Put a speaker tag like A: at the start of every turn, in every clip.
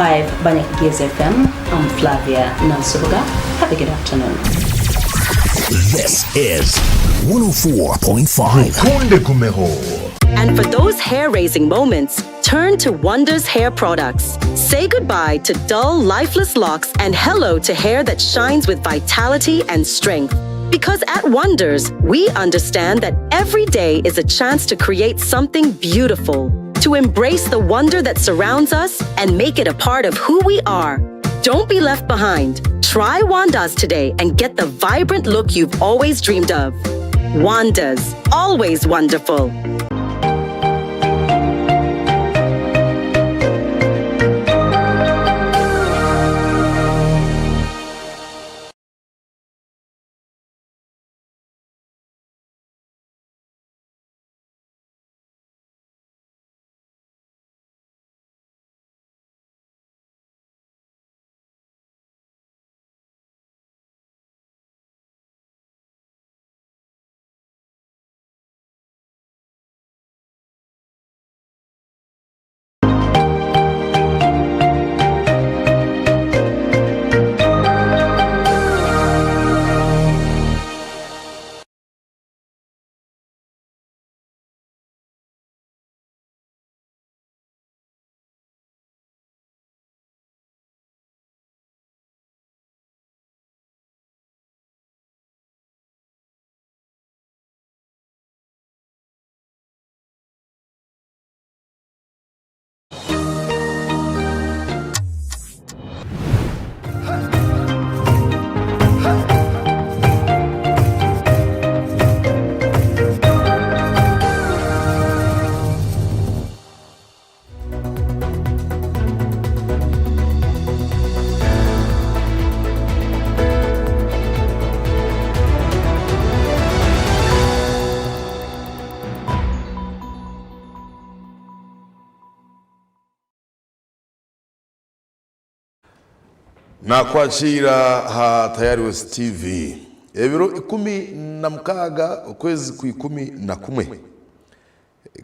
A: 104.5 Banyakigezi FM, I'm Flavia Nansubuga. Have a good afternoon.
B: This is 104.5.
C: Rukunde gumeho.
D: And for those hair raising moments, turn to Wonders Hair Products. Say goodbye to dull, lifeless locks and hello to hair that shines with vitality and strength. Because at Wonders, we understand that every day is a chance to create something beautiful, to embrace the wonder that surrounds us and make it a part of who we are. Don't be left behind. Try Wandas today and get the vibrant look you've always dreamed of. Wandas, always wonderful.
E: Nakwakiira aha Tayari West TV. Ebiro 16 okwezi kwa 11,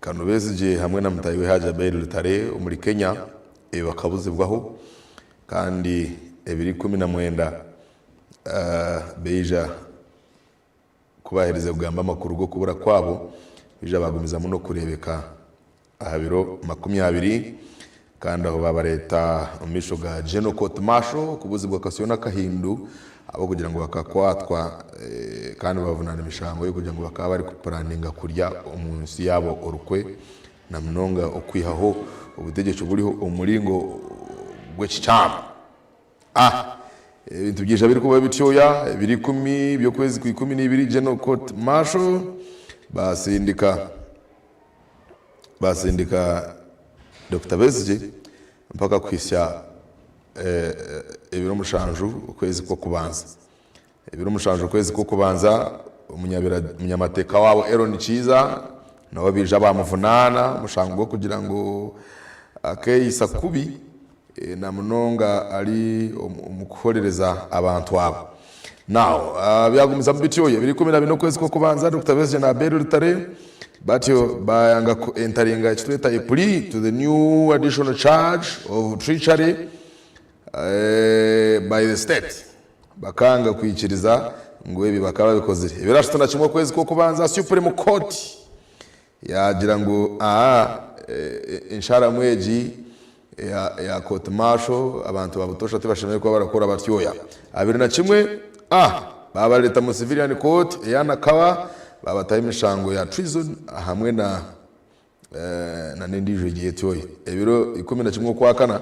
E: Kanu Besigye hamwe na mutaahi we Hajj Abeid Lutale omuri Kenya bakabuzibwaho kandi ebiro 19 baija Ku baaherize kugamba amakuru g'okubura kwabo, baija baagumizamu n'okureebeka aha biro 20, kandi aho baabareeta omu maisho ga General Court Martial kubuuzibwa Kasiyo n'Akahindu ahabw'okugira ngu bakakwatwa kandi babavunaana emishango y'okugira ngu bakaba barikupuraninga kurya omu nsi yaabo orukwe na munonga okwihaho obutegyeki oburiho omu muringo gw'ekikyamu. A Ebintu byaija birikuba bityoya, ebiro ikumi by'okwezi kwa 12 General Court Martial baasindika baasindika Dokita Besigye mpaka kuhitsya ebiro mushanju okwezi kw'okubanza. Ebiro mushanju okwezi kw'okubanza omunyamateeka waabo Eron Kiiza nawe baija baamuvunaana omushango gw'okugira ngu akeeyisa kubi na munonga ari omu kuhorereza abantu aba. Now byagumizamu bityo, ebiro 14 okwezi kw'okubanza Dokita Besigye na Abel Rutare batyo bayanga ku entaringa eki tweta a plea to the new additional charge of treachery by the state. Bakanga kwikiriza ngu ebi bakaba babikozire. Ebiro 31 okwezi kw'okubanza, Supreme Court yaagira ngu aa ensharamu egi eya court martial abantu ba butoosha tibashemereire kuba barakora batyoya. 21 a baabareeta mu civilian court eya Nakawa baabataho emishango ya treason hamwe na na n'endiijo egiye etyoyo. Ebiro 11 Okwakana,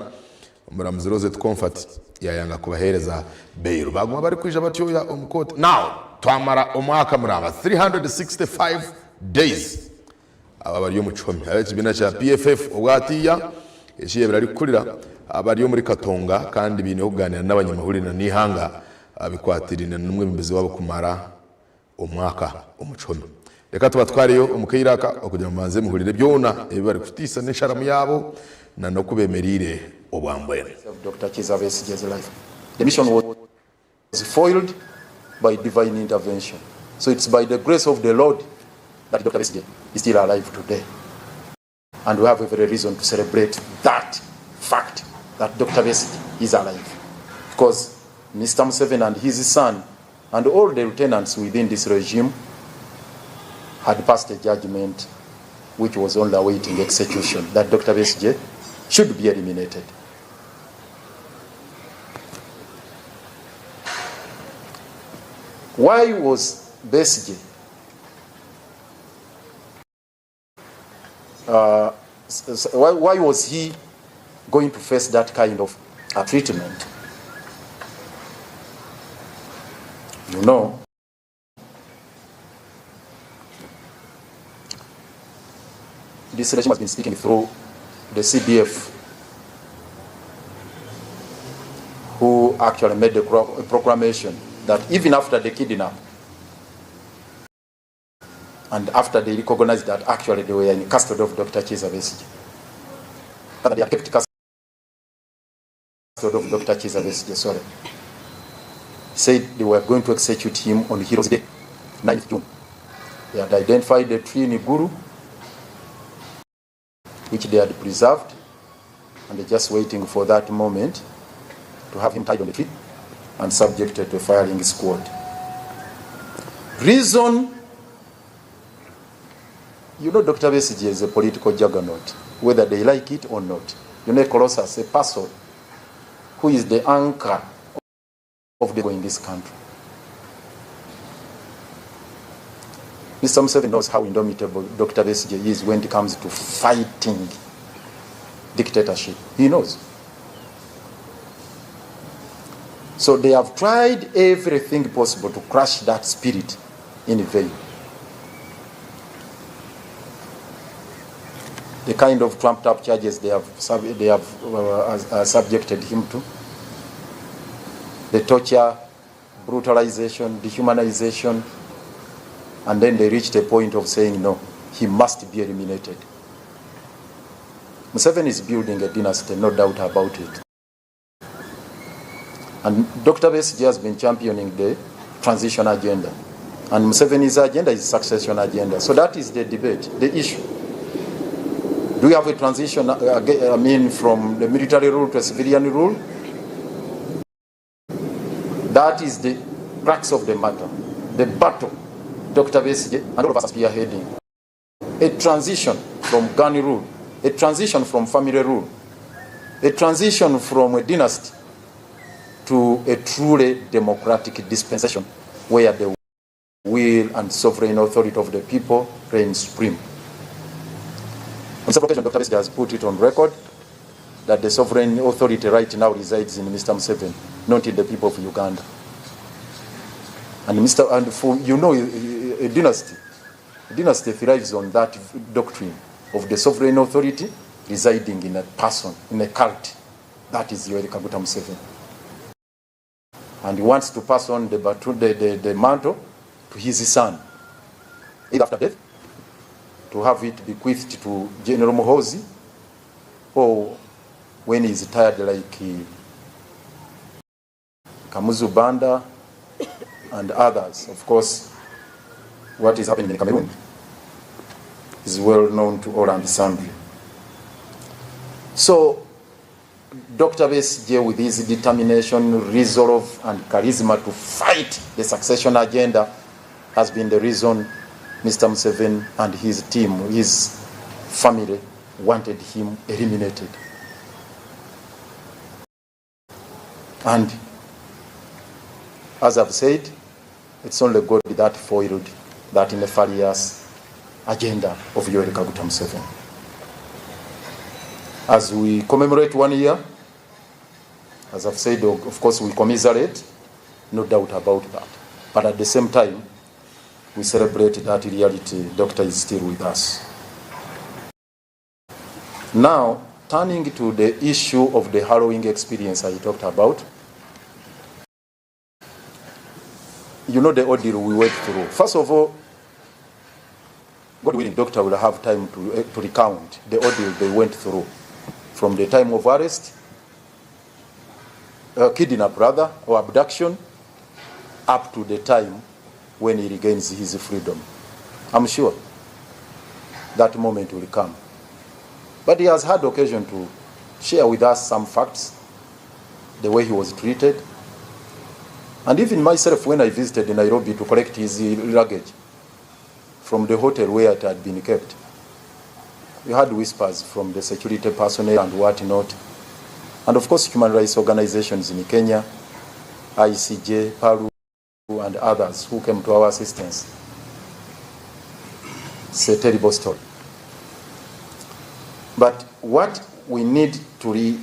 E: omuramuzi Rosette Comfort yaayanga kubaheereza bail. Baaguma barikwija batyoya omu kooti. Now twamara omwaka muramba, 365 days, aba bari omu kihome. Ab'ekibiina kya PFF obwatiiya eki yaabaire arikukurira bari omuri Katonga kandi baineho kugaaniira n'abanyamahurire na n'eihanga bikwatiraine n'omwebembezi waabo kumara omwaka omu kihome. Reka tubatwareyo omu kaire aka okugira ngu mubanze muhurire byona ebi barikutiisa n'ensharamu yaabo na n'oku bemereire obwa mbwenu.
F: Save Dokita Kizza Besigye's life. The mission was foiled by divine intervention. So it's by the grace of the Lord that Dokita Besigye is still alive today. And we have every reason to celebrate that fact. that Dr. Besigye is alive. Because Mr. Museveni and his son and all the lieutenants within this regime had passed a judgment which was only awaiting execution that Dr. Besigye should be eliminated. Why was Besigye why, why was he going to face that kind of treatment? You know, this regime has been speaking through the CDF, who actually made the proclamation that even after the kidnap, and after they recognized that actually they were in custody of Dr. Kizza Besigye, that they had kept custody of Dr. Kizza Besigye, sorry, said they were going to execute him on Heroes Day, 9th June. They had identified the tree in Guru, which they had preserved, and they're just waiting for that moment to have him tied on the tree and subjected to a firing squad. Reason, you know, Dr. Besigye is a political juggernaut, whether they like it or not. You know, Colossus, a person who is the anchor of the in this country. Mr. Museveni knows how indomitable Dr. Besigye is when it comes to fighting dictatorship. He knows. So they have tried everything possible to crush that spirit in vain. The kind of trumped up charges they have, they have subjected him to, the torture, brutalization, dehumanization, and then they reached a point of saying, no, he must be eliminated. Museveni is building a dynasty, no doubt about it. And Dr. Besigye has been championing the transition agenda. And Museveni's agenda is succession agenda. So that is the debate, the issue. Do we have a transition, I mean, from the military rule to a civilian rule? That is the crux of the matter, the battle Dr. Besigye and all of us are spearheading. A transition from gun rule, a transition from family rule, a transition from a dynasty to a truly democratic dispensation where the will and sovereign authority of the people reigns supreme. On several occasions, Dr. Besigye has put it on record that the sovereign authority right now resides in Mr. Museveni, not in the people of Uganda. And Mr. and for you know, a dynasty, a dynasty thrives on that doctrine of the sovereign authority residing in a person, in a cult. That is Yoweri Kaguta Museveni. And he wants to pass on the, the, the, the mantle to his son, either after death, to have it bequeathed to General Muhoozi, or when he's tired like Kamuzu Banda and others. Of course, what is happening in Cameroon is well known to all and sundry. So, Dr. Besigye, with his determination, resolve, and charisma to fight the succession agenda, has been the reason Mr. Museveni and his team, his family, wanted him eliminated. And as I've said, it's only God that foiled that nefarious agenda of Yoweri Kaguta Museveni. As we commemorate 1 year, as I've said, of course we commiserate, no doubt about that. But at the same time, we celebrate that reality, Doctor is still with us. Now, turning to the issue of the harrowing experience I talked about, you know the ordeal we went through. First of all, God willing, Doctor will have time to, to recount the ordeal they went through from the time of arrest, kidnap rather, or abduction, up to the time when he regains his freedom. I'm sure that moment will come. But he has had occasion to share with us some facts the way he was treated. And even myself, when I visited Nairobi to collect his luggage from the hotel where it had been kept, we had whispers from the security personnel and whatnot. And of course, human rights organizations in Kenya, ICJ, PALU, and others who came to our assistance. It's a terrible story. But what we need to re,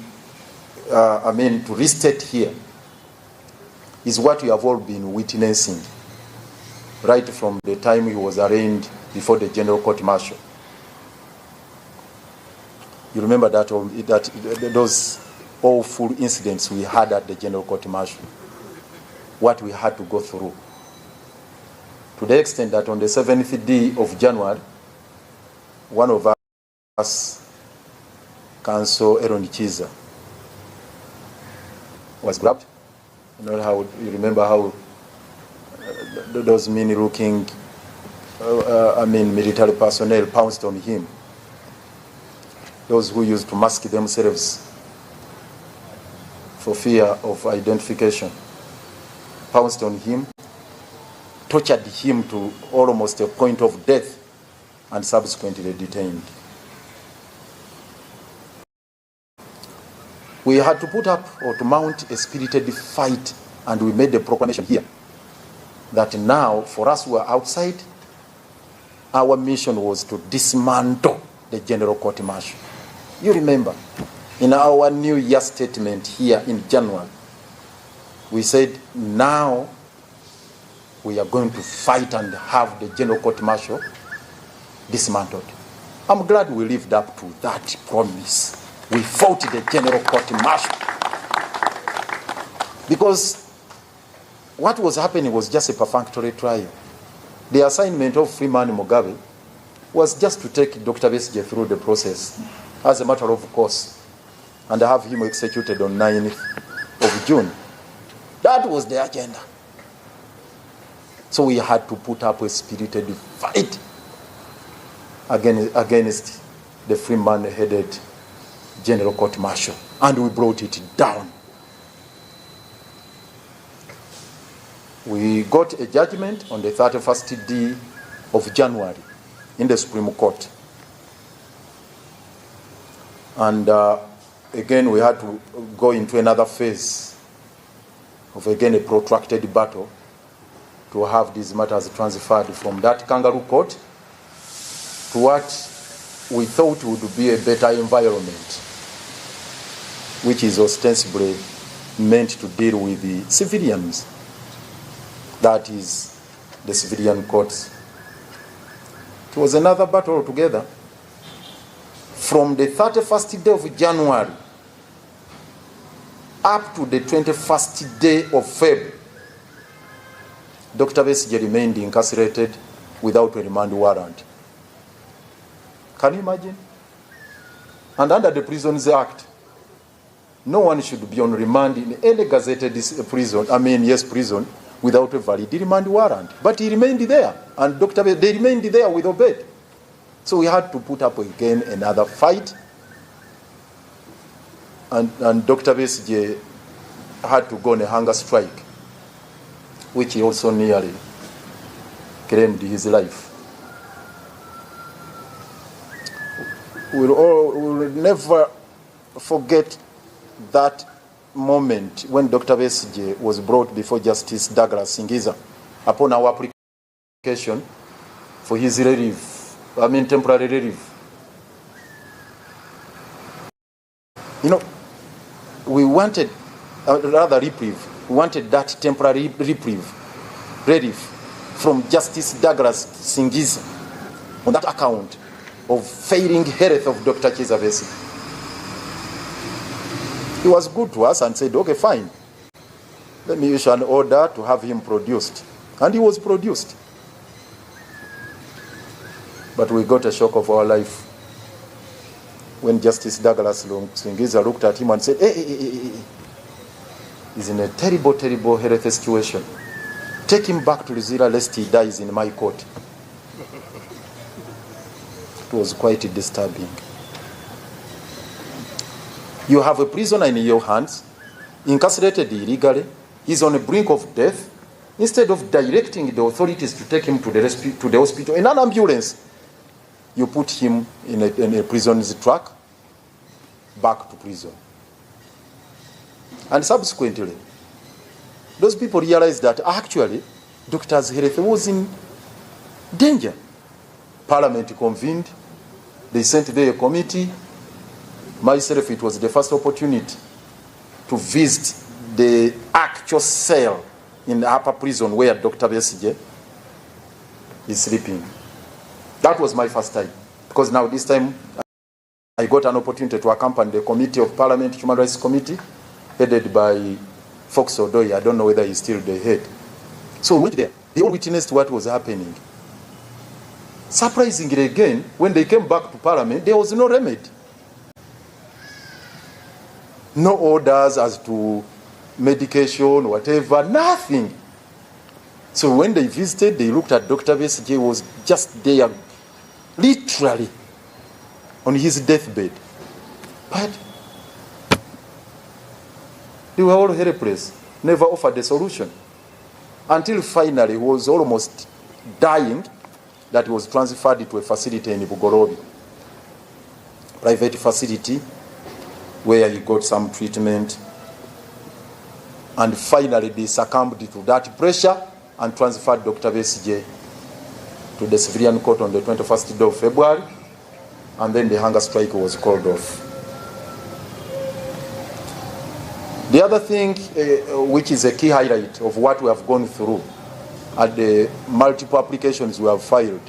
F: I mean, to restate here is what we have all been witnessing right from the time he was arraigned before the General Court Martial. You remember that, that those awful incidents we had at the General Court Martial, what we had to go through. To the extent that on the 7th day of January, one of us, Counsel Aaron Kiiza, was grabbed. You know how you remember how those mean-looking, I mean, military personnel pounced on him. Those who used to mask themselves for fear of identification, pounced on him, tortured him to almost a point of death, and subsequently detained. We had to put up or to mount a spirited fight, and we made the proclamation here that now, for us who are outside, our mission was to dismantle the General Court Martial. You remember, in our New Year statement here in January, we said now we are going to fight and have the General Court Martial dismantled. I'm glad we lived up to that promise. We fought the General Court Martial. Because what was happening was just a perfunctory trial. The assignment of Freeman Mugabe was just to take Dr. Besigye through the process as a matter of course and have him executed on 9th of June. That was the agenda. So we had to put up a spirited fight against the Freeman-headed General Court Martial, and we brought it down. We got a judgment on the 31st day of January in the Supreme Court. And again, we had to go into another phase of, again, a protracted battle to have these matters transferred from that kangaroo court to what we thought would be a better environment, which is ostensibly meant to deal with the civilians, that is, the civilian courts. It was another battle altogether. From the 31st day of January up to the 21st day of February, Dr. Besigye remained incarcerated without a remand warrant. Can you imagine? And under the Prisons Act, no one should be on remand in any gazetted prison, I mean, yes, prison, without a valid remand warrant. But he remained there, and Dr. Be, they remained there with Obed. So we had to put up again another fight, and Dr. Besigye had to go on a hunger strike, which he also nearly claimed his life. We'll never forget that moment when Dr. Besigye was brought before Justice Douglas Singiza upon our application for his relief, I mean temporary relief. You know, we wanted, rather reprieve, we wanted that temporary reprieve, relief from Justice Douglas Singiza on that account of failing health of Dr. Kizza Besigye. He was good to us and said, okay, fine. Let me issue an order to have him produced. And he was produced. But we got a shock of our life when Justice Douglas Singiza looked at him and said, hey, hey, hey, hey, hey. He's in a terrible, terrible health situation. Take him back to Luzira lest he dies in my court. It was quite disturbing. You have a prisoner in your hands Incarcerated illegally, he's on the brink of death. Instead of directing the authorities to take him to the, to the hospital in an ambulance, you put him in a prison's truck back to prison. And subsequently, those people realized that actually Dr. health was in danger. Parliament convened, they sent their committee. Myself, it was the first opportunity to visit the actual cell in the upper prison where Dr. Besigye is sleeping. That was my first time, because now this time I got an opportunity to accompany the Committee of Parliament Human Rights Committee, headed by Fox Odoi. I don't know whether he's still the head. So we went there. They all witnessed what was happening. Surprisingly again, when they came back to Parliament, there was no remedy. No orders as to medication, whatever, nothing. So when they visited, they looked at Dr. Besigye, was just there, literally, on his deathbed. But they were all helpless, never offered a solution. Until finally he was almost dying, that he was transferred to a facility in Bugolobi, private facility, where he got some treatment. And finally they succumbed to that pressure and transferred Dr. Besigye to the civilian court on the 21st day of February, and then the hunger strike was called off. The other thing, which is a key highlight of what we have gone through at the multiple applications we have filed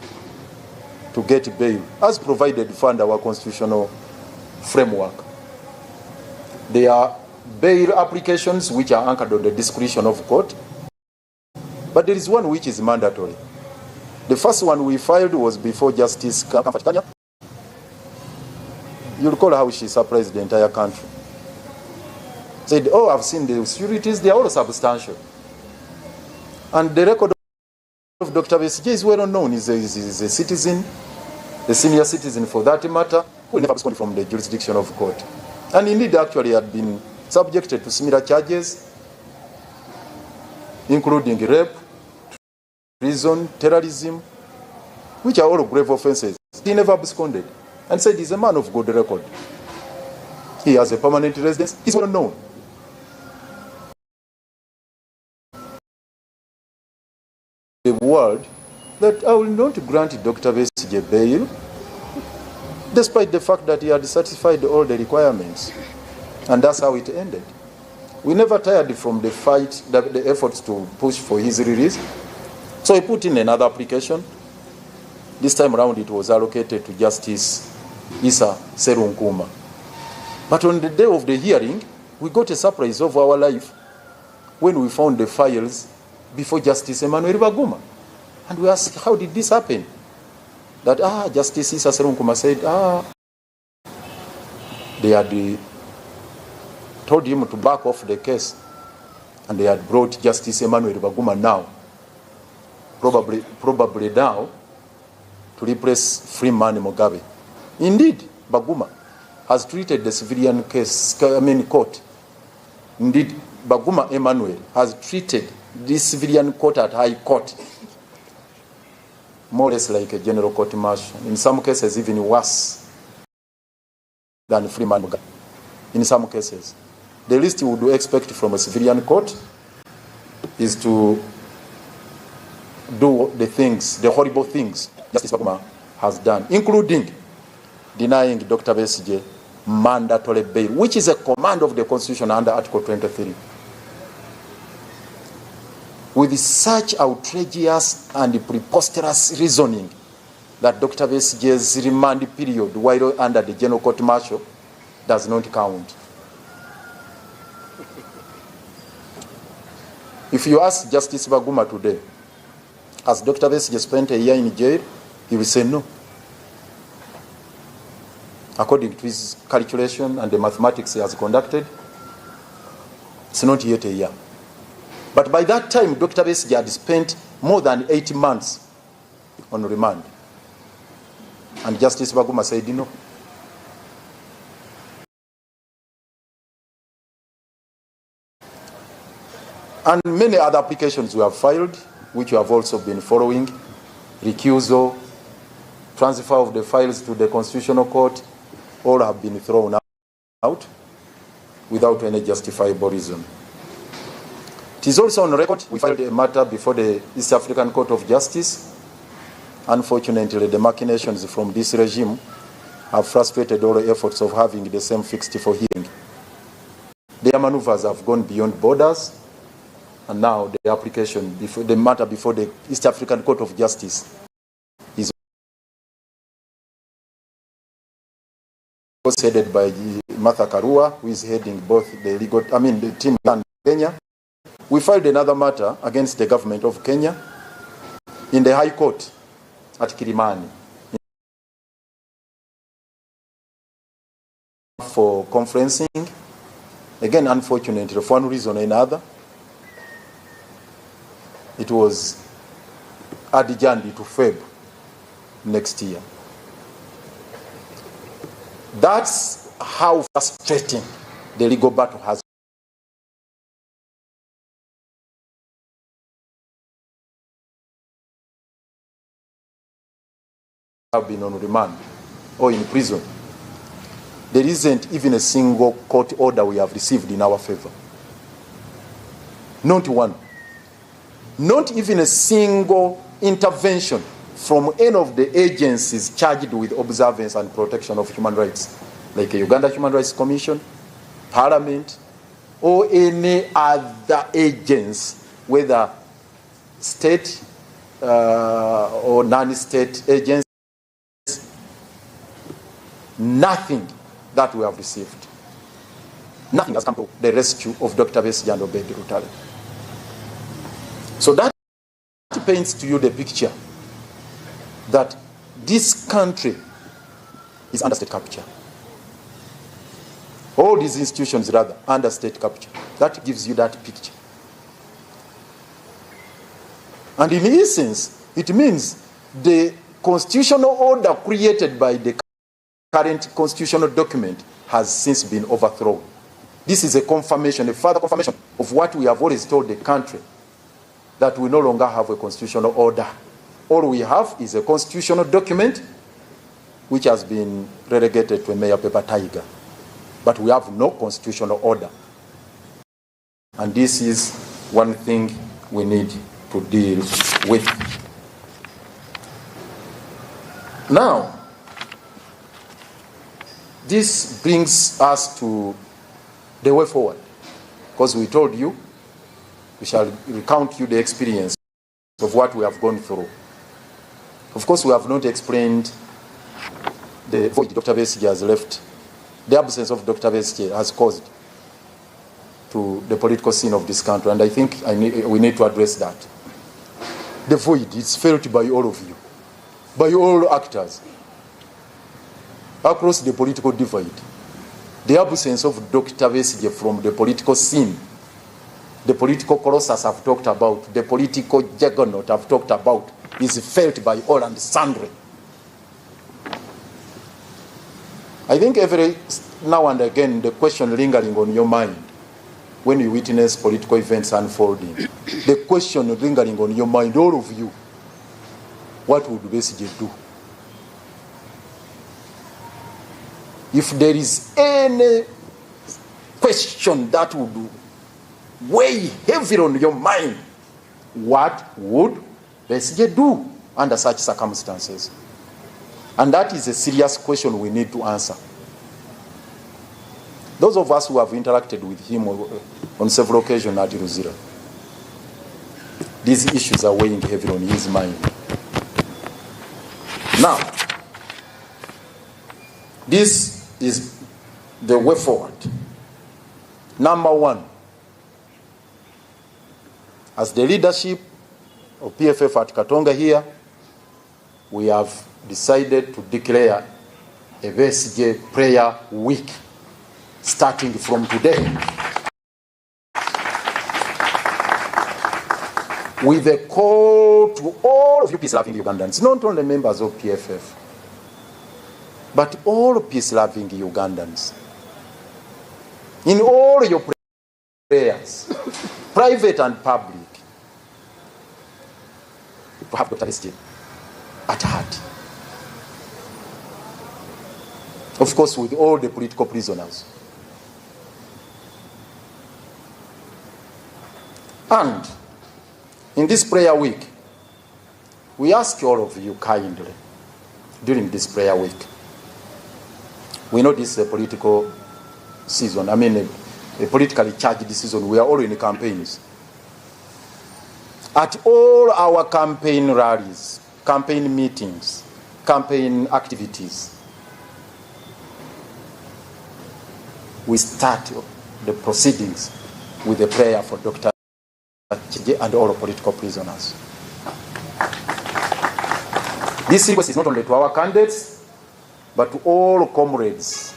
F: to get bail, as provided for under our constitutional framework. There are bail applications which are anchored on the discretion of court, but there is one which is mandatory. The first one we filed was before Justice Comfort Kanya. You recall how she surprised the entire country. Said, oh, I've seen the securities, they are all substantial. And the record of Dr. Besigye is well known. He's a citizen, a senior citizen for that matter, who never absconded from the jurisdiction of court. And indeed, actually had been subjected to similar charges, including rape, treason, terrorism, which are all grave offenses. He never absconded and said he's a man of good record. He has a permanent residence. He's well known. The world that I will not grant Dr. Besigye bail, despite the fact that he had satisfied all the requirements. And that's how it ended. We never tired from the fight, the efforts to push for his release. So he put in another application. This time round it was allocated to Justice Issa Serunkuma. But on the day of the hearing, we got a surprise of our life when we found the files before Justice Emmanuel Baguma. And we asked, how did this happen? That, Justice Issa Serunkuma said, they had told him to back off the case, and they had brought Justice Emmanuel Baguma now, probably now, to replace Freeman Mugabe. Indeed, Baguma has treated the civilian case, court. Indeed, Baguma Emmanuel has treated this civilian court at High Court more or less like a general court martial. In some cases, even worse than Freeman Mugabe. In some cases. The least you would expect from a civilian court is to do the things, the horrible things Justice Baguma has done, including denying Dr. Besigye mandatory bail, which is a command of the Constitution under Article 23. With such outrageous and preposterous reasoning that Dr. Besigye's remand period while under the General Court Martial does not count. If you ask Justice Baguma today, has Dr. Besigye spent a year in jail? He will say no. According to his calculation and the mathematics he has conducted, it's not yet a year. But by that time, Dr. Besigye had spent more than 8 months on remand. And Justice Baguma said no. And many other applications we have filed, which we have also been following, recusal, transfer of the files to the Constitutional Court, all have been thrown out without any justifiable reason. It is also on record, we filed a matter before the East African Court of Justice. Unfortunately, the machinations from this regime have frustrated all efforts of having the same fixed for hearing. Their maneuvers have gone beyond borders, and now the application, before, the matter before the East African Court of Justice is headed by Martha Karua, who is heading both the legal, I mean, the team in Kenya. We filed another matter against the government of Kenya in the High Court at Kilimani for conferencing. Again, unfortunately, for one reason or another, it was adjourned to Feb next year. That's how frustrating the legal battle has been on remand or in prison. There isn't even a single court order we have received in our favor. Not one. Not even a single intervention from any of the agencies charged with observance and protection of human rights, like the Uganda Human Rights Commission, Parliament, or any other agency, whether state or non-state agencies. Nothing that we have received. Nothing has come to the rescue of Dr. Besigye and Obed Lutale. So that paints to you the picture that this country is under state capture. All these institutions, rather, under state capture. That gives you that picture. And in essence, it means the constitutional order created by the current constitutional document has since been overthrown. This is a confirmation, a further confirmation of what we have always told the country, that we no longer have a constitutional order. All we have is a constitutional document which has been relegated to a mere paper tiger. But we have no constitutional order. And this is one thing we need to deal with. Now, this brings us to the way forward. Because we told you, we shall recount you the experience of what we have gone through. Of course, we have not explained the void Dr. Besigye has left, the absence of Dr. Besigye has caused to the political scene of this country, and I think we need to address that. The void is felt by all of you, by all actors, across the political divide. The absence of Dr. Besigye from the political scene, the political colossus I've talked about, the political juggernaut I've talked about, is felt by all and sundry. I think every now and again, the question lingering on your mind when you witness political events unfolding, the question lingering on your mind, all of you, what would Besigye do? If there is any question that would weigh heavy on your mind, what would Besigye do under such circumstances? And that is a serious question we need to answer. Those of us who have interacted with him on several occasions at Luzira, these issues are weighing heavy on his mind. Now, this is the way forward. Number one, as the leadership of PFF at Katonga here, we have decided to declare a Besigye prayer week starting from today. With a call to all of you peace-loving Ugandans, not only members of PFF, but all peace-loving Ugandans, in all your prayers, private and public, to have Dr. Besigye at heart. Of course, with all the political prisoners. And in this prayer week, we ask all of you kindly during this prayer week. We know this is a political season, I mean, a politically charged season. We are all in campaigns. At all our campaign rallies, campaign meetings, campaign activities, we start the proceedings with a prayer for Dr. Besigye and all political prisoners. This request is not only to our candidates, but to all comrades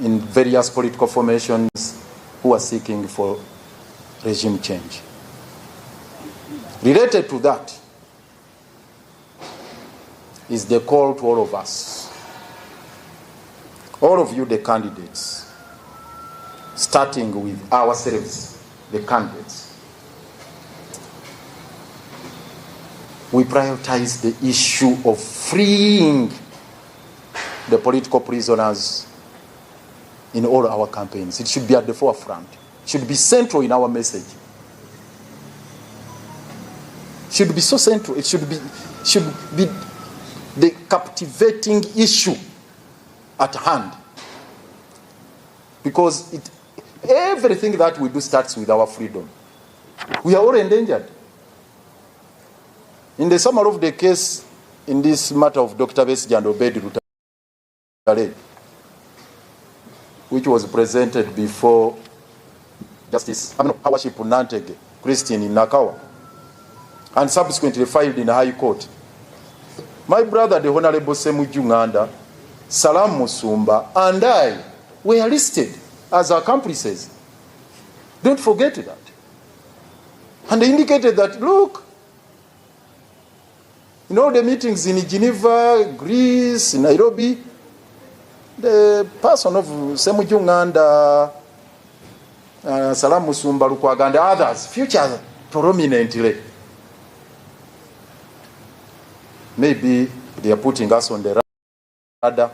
F: in various political formations who are seeking for regime change. Related to that is the call to all of us, all of you, the candidates, starting with ourselves, the candidates. We prioritize the issue of freeing the political prisoners in all our campaigns. It should be at the forefront. It should be central in our message. It should be so central. It should be the captivating issue at hand. Because everything that we do starts with our freedom. We are all endangered. In the summary of the case, in this matter of Dr. Besigye and Obed Lutale, which was presented before Justice I mean, Her Worship Nantege, Christine Nakawa, and subsequently filed in the High Court. My brother, the Honorable Ssemujju Nganda, Salam Musumba, and I were listed as accomplices. Don't forget that. And they indicated that, look, in all the meetings in Geneva, Greece, Nairobi, the person of Ssemujju Nganda, Salam Musumba, Lukwago, and others feature prominently. Maybe they are putting us on the radar,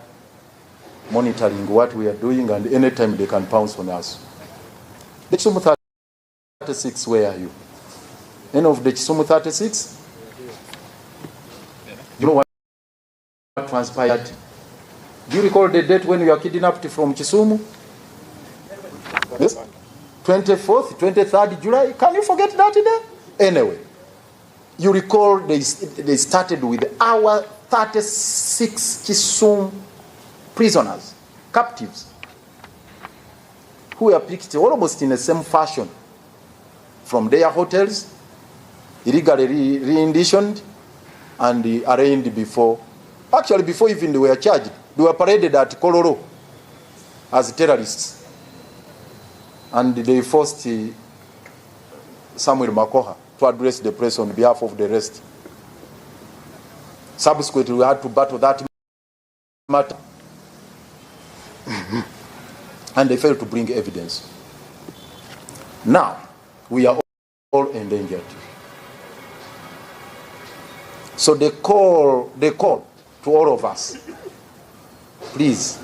F: monitoring what we are doing, and anytime they can pounce on us. The Kisumu 36, where are you? Any of the Kisumu 36? You know what transpired? Do you recall the date when you were kidnapped from Kisumu? Yes? 24th, 23rd July. Can you forget that day? Anyway, you recall they started with our 36 Kisumu prisoners, captives, who were picked almost in the same fashion from their hotels, illegally renditioned, and arraigned before. Actually, before even they were charged, they were paraded at Kololo as terrorists. And they forced Samuel Makoha to address the press on behalf of the rest. Subsequently, we had to battle that matter. And they failed to bring evidence. Now, we are all endangered. So they call to all of us, please,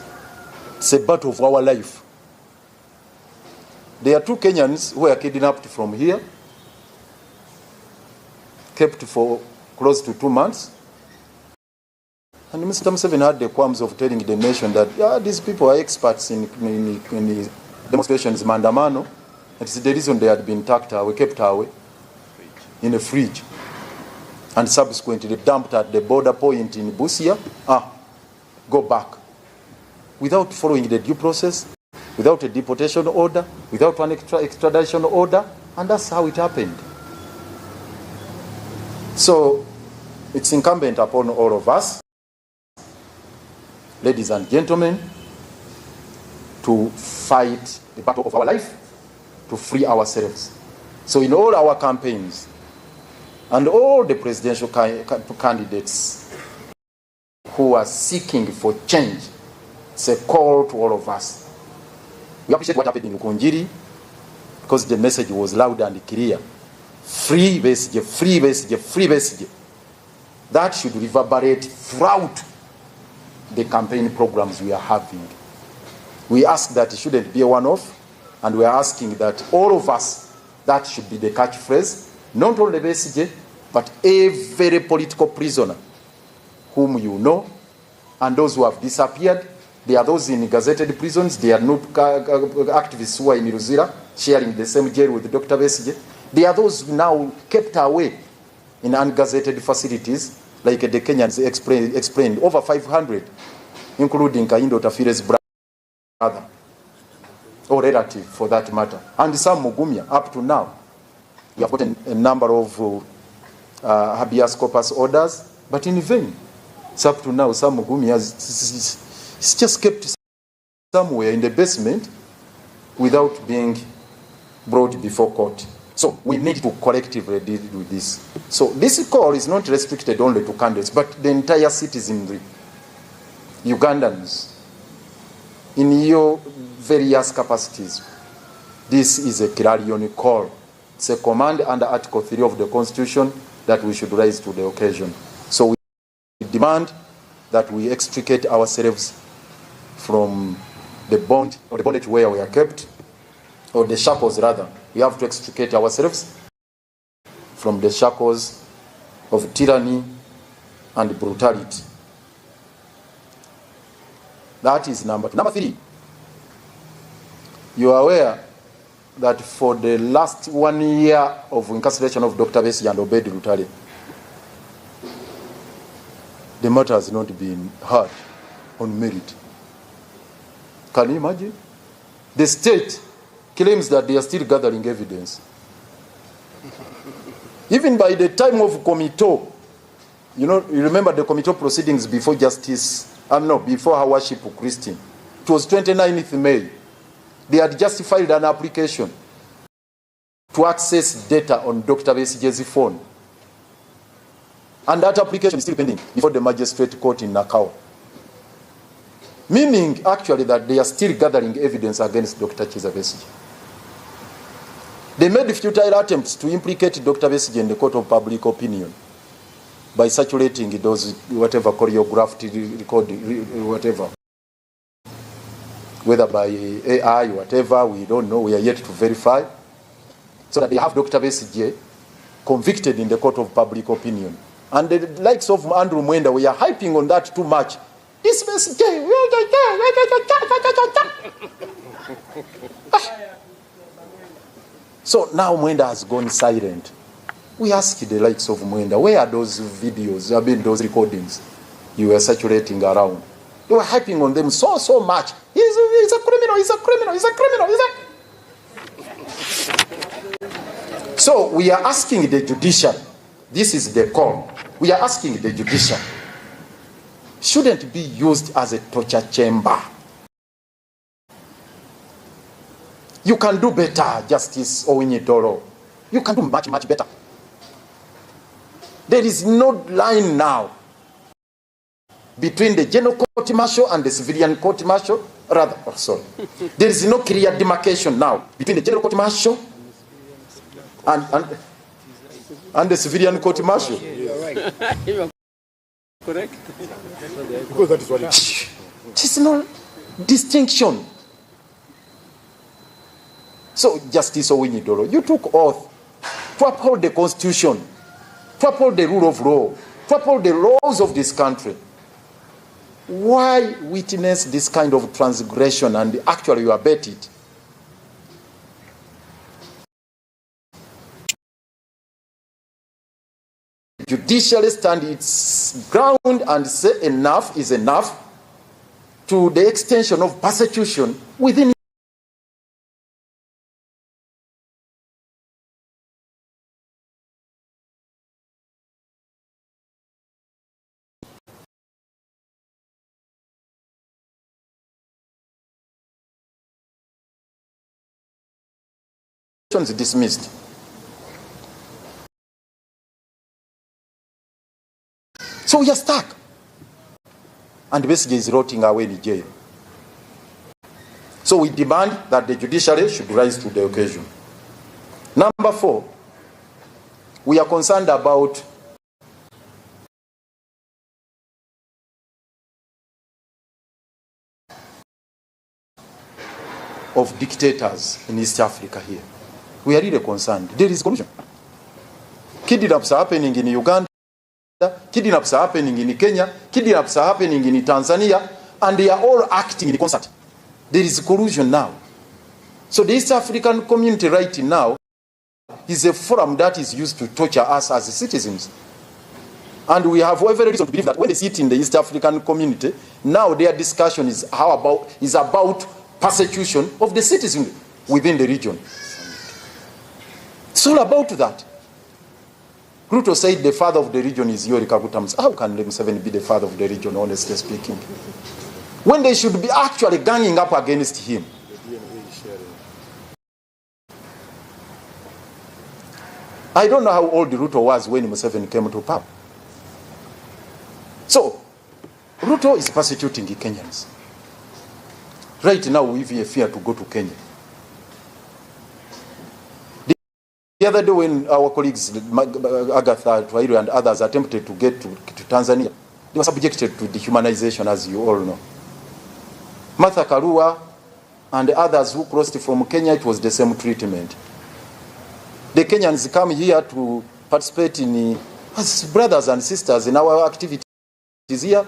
F: it's a battle of our life. There are two Kenyans who were kidnapped from here, kept for close to 2 months. And Mr. Museveni had the qualms of telling the nation that these people are experts in demonstrations, maandamano. It's the reason they had been tucked away, kept away in a fridge. And subsequently dumped at the border point in Busia. Go back. Without following the due process, without a deportation order, without an extradition order, and that's how it happened. So it's incumbent upon all of us, ladies and gentlemen, to fight the battle of our life, to free ourselves. So in all our campaigns, and all the presidential candidates who are seeking for change, it's a call to all of us. We appreciate what happened in Rukungiri because the message was loud and clear. Free Besigye, free Besigye, free Besigye. That should reverberate throughout the campaign programs we are having. We ask that it shouldn't be a one-off, and we are asking that all of us, that should be the catchphrase, not only Besigye, but every political prisoner whom you know, and those who have disappeared. There are those in gazetted prisons, there are no activists who are in Luzira, sharing the same jail with Dr. Besigye. There are those now kept away in ungazetted facilities, like the Kenyans explained, over 500, including Kahinda Otafiire's brother, or relative for that matter, and some Mugumya up to now. We have gotten a number of habeas corpus orders, but in vain. So up to now, some Mugumya is just kept somewhere in the basement without being brought before court. So we need to collectively deal with this. So this call is not restricted only to candidates, but the entire citizenry, Ugandans, in your various capacities. This is a clarion call. It's a command under Article 3 of the Constitution that we should rise to the occasion. So we demand that we extricate ourselves from the bond, or the bondage where we are kept, or the shackles rather. We have to extricate ourselves from the shackles of tyranny and brutality. That is number 2. Number 3, you are aware that for the last 1 year of incarceration of Dr. Besigye and Obed Lutale, the matter has not been heard on merit. Can you imagine? The state claims that they are still gathering evidence. Even by the time of committal, you know, you remember the committal proceedings before Justice, no, before Her Worship Christine. It was 29th May. They had just filed an application to access data on Dr. Besigye's phone. And that application is still pending before the magistrate court in Nakawa. Meaning, actually, that they are still gathering evidence against Dr. Kizza Besigye. They made futile attempts to implicate Dr. Besigye in the court of public opinion by circulating those whatever choreographed record, whatever. Whether by AI, whatever, we don't know, we are yet to verify. So that they have Dr. Besigye convicted in the court of public opinion. And the likes of Andrew Mwenda, we are hyping on that too much. This Besigye. So now Mwenda has gone silent. We ask the likes of Mwenda, where are those videos, I mean those recordings you were circulating around? They were hyping on them so, so much. He's a criminal, he's a criminal, he's a criminal, he's a... So we are asking the judiciary, this is the call, we are asking the judiciary, shouldn't be used as a torture chamber. You can do better, Justice Owiny Dollo. You can do much, much better. There is no line now between the general court martial and the civilian court martial. Rather, oh, sorry. There is no clear demarcation now between the general court martial and the civilian court martial.
C: You are right. You are correct.
G: Because that is what it is.
F: There's no distinction. So, Justice Owiny Dollo, you took oath to uphold the Constitution, to uphold the rule of law, to uphold the laws of this country. Why witness this kind of transgression and actually you abet it? Judicially stand its ground and say enough is enough to the extension of persecution within dismissed. So we are stuck. And Besigye is rotting away in jail. So we demand that the judiciary should rise to the occasion. Number 4, we are concerned about of dictators in East Africa here. We are really concerned. There is collusion. Kidnaps are happening in Uganda, kidnaps are happening in Kenya, kidnaps are happening in Tanzania, and they are all acting in concert. There is collusion now. So the East African community right now is a forum that is used to torture us as citizens. And we have every reason to believe that when they sit in the East African community, now their discussion is about persecution of the citizens within the region. It's all about that. Ruto said the father of the region is Yoweri Kaguta Museveni. How can Museveni be the father of the region, honestly speaking? When they should be actually ganging up against him. I don't know how old Ruto was when Museveni came to power. So, Ruto is persecuting the Kenyans. Right now, we even fear to go to Kenya. The other day when our colleagues, Agatha Atuhaire and others, attempted to get to Tanzania, they were subjected to dehumanization, as you all know. Martha Karua and others who crossed from Kenya, it was the same treatment. The Kenyans come here to participate in, as brothers and sisters in our activities here.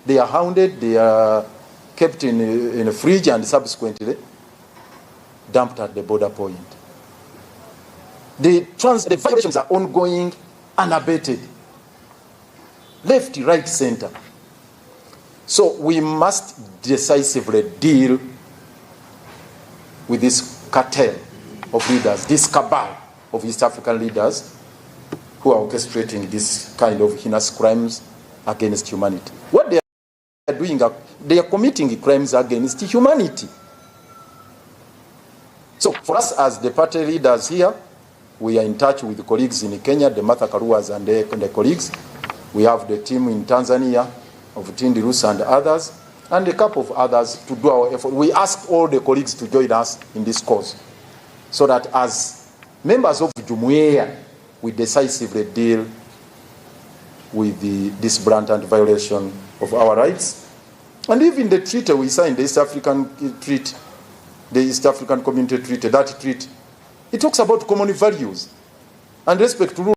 F: They are hounded, they are kept in a fridge and subsequently dumped at the border point. The violations are ongoing, unabated. Left, right, center. So we must decisively deal with this cartel of leaders, this cabal of East African leaders who are orchestrating this kind of heinous crimes against humanity. What they are doing, they are committing crimes against humanity. So for us as the party leaders here, we are in touch with the colleagues in Kenya, the Martha Karuas and the colleagues. We have the team in Tanzania of Tindi Rusa and others, and a couple of others to do our effort. We ask all the colleagues to join us in this cause, so that as members of Jumuiya, we decisively deal with this blatant violation of our rights. And even the treaty we signed, the East African Treaty, the East African Community Treaty, that treaty, it talks about common values. And respect to rule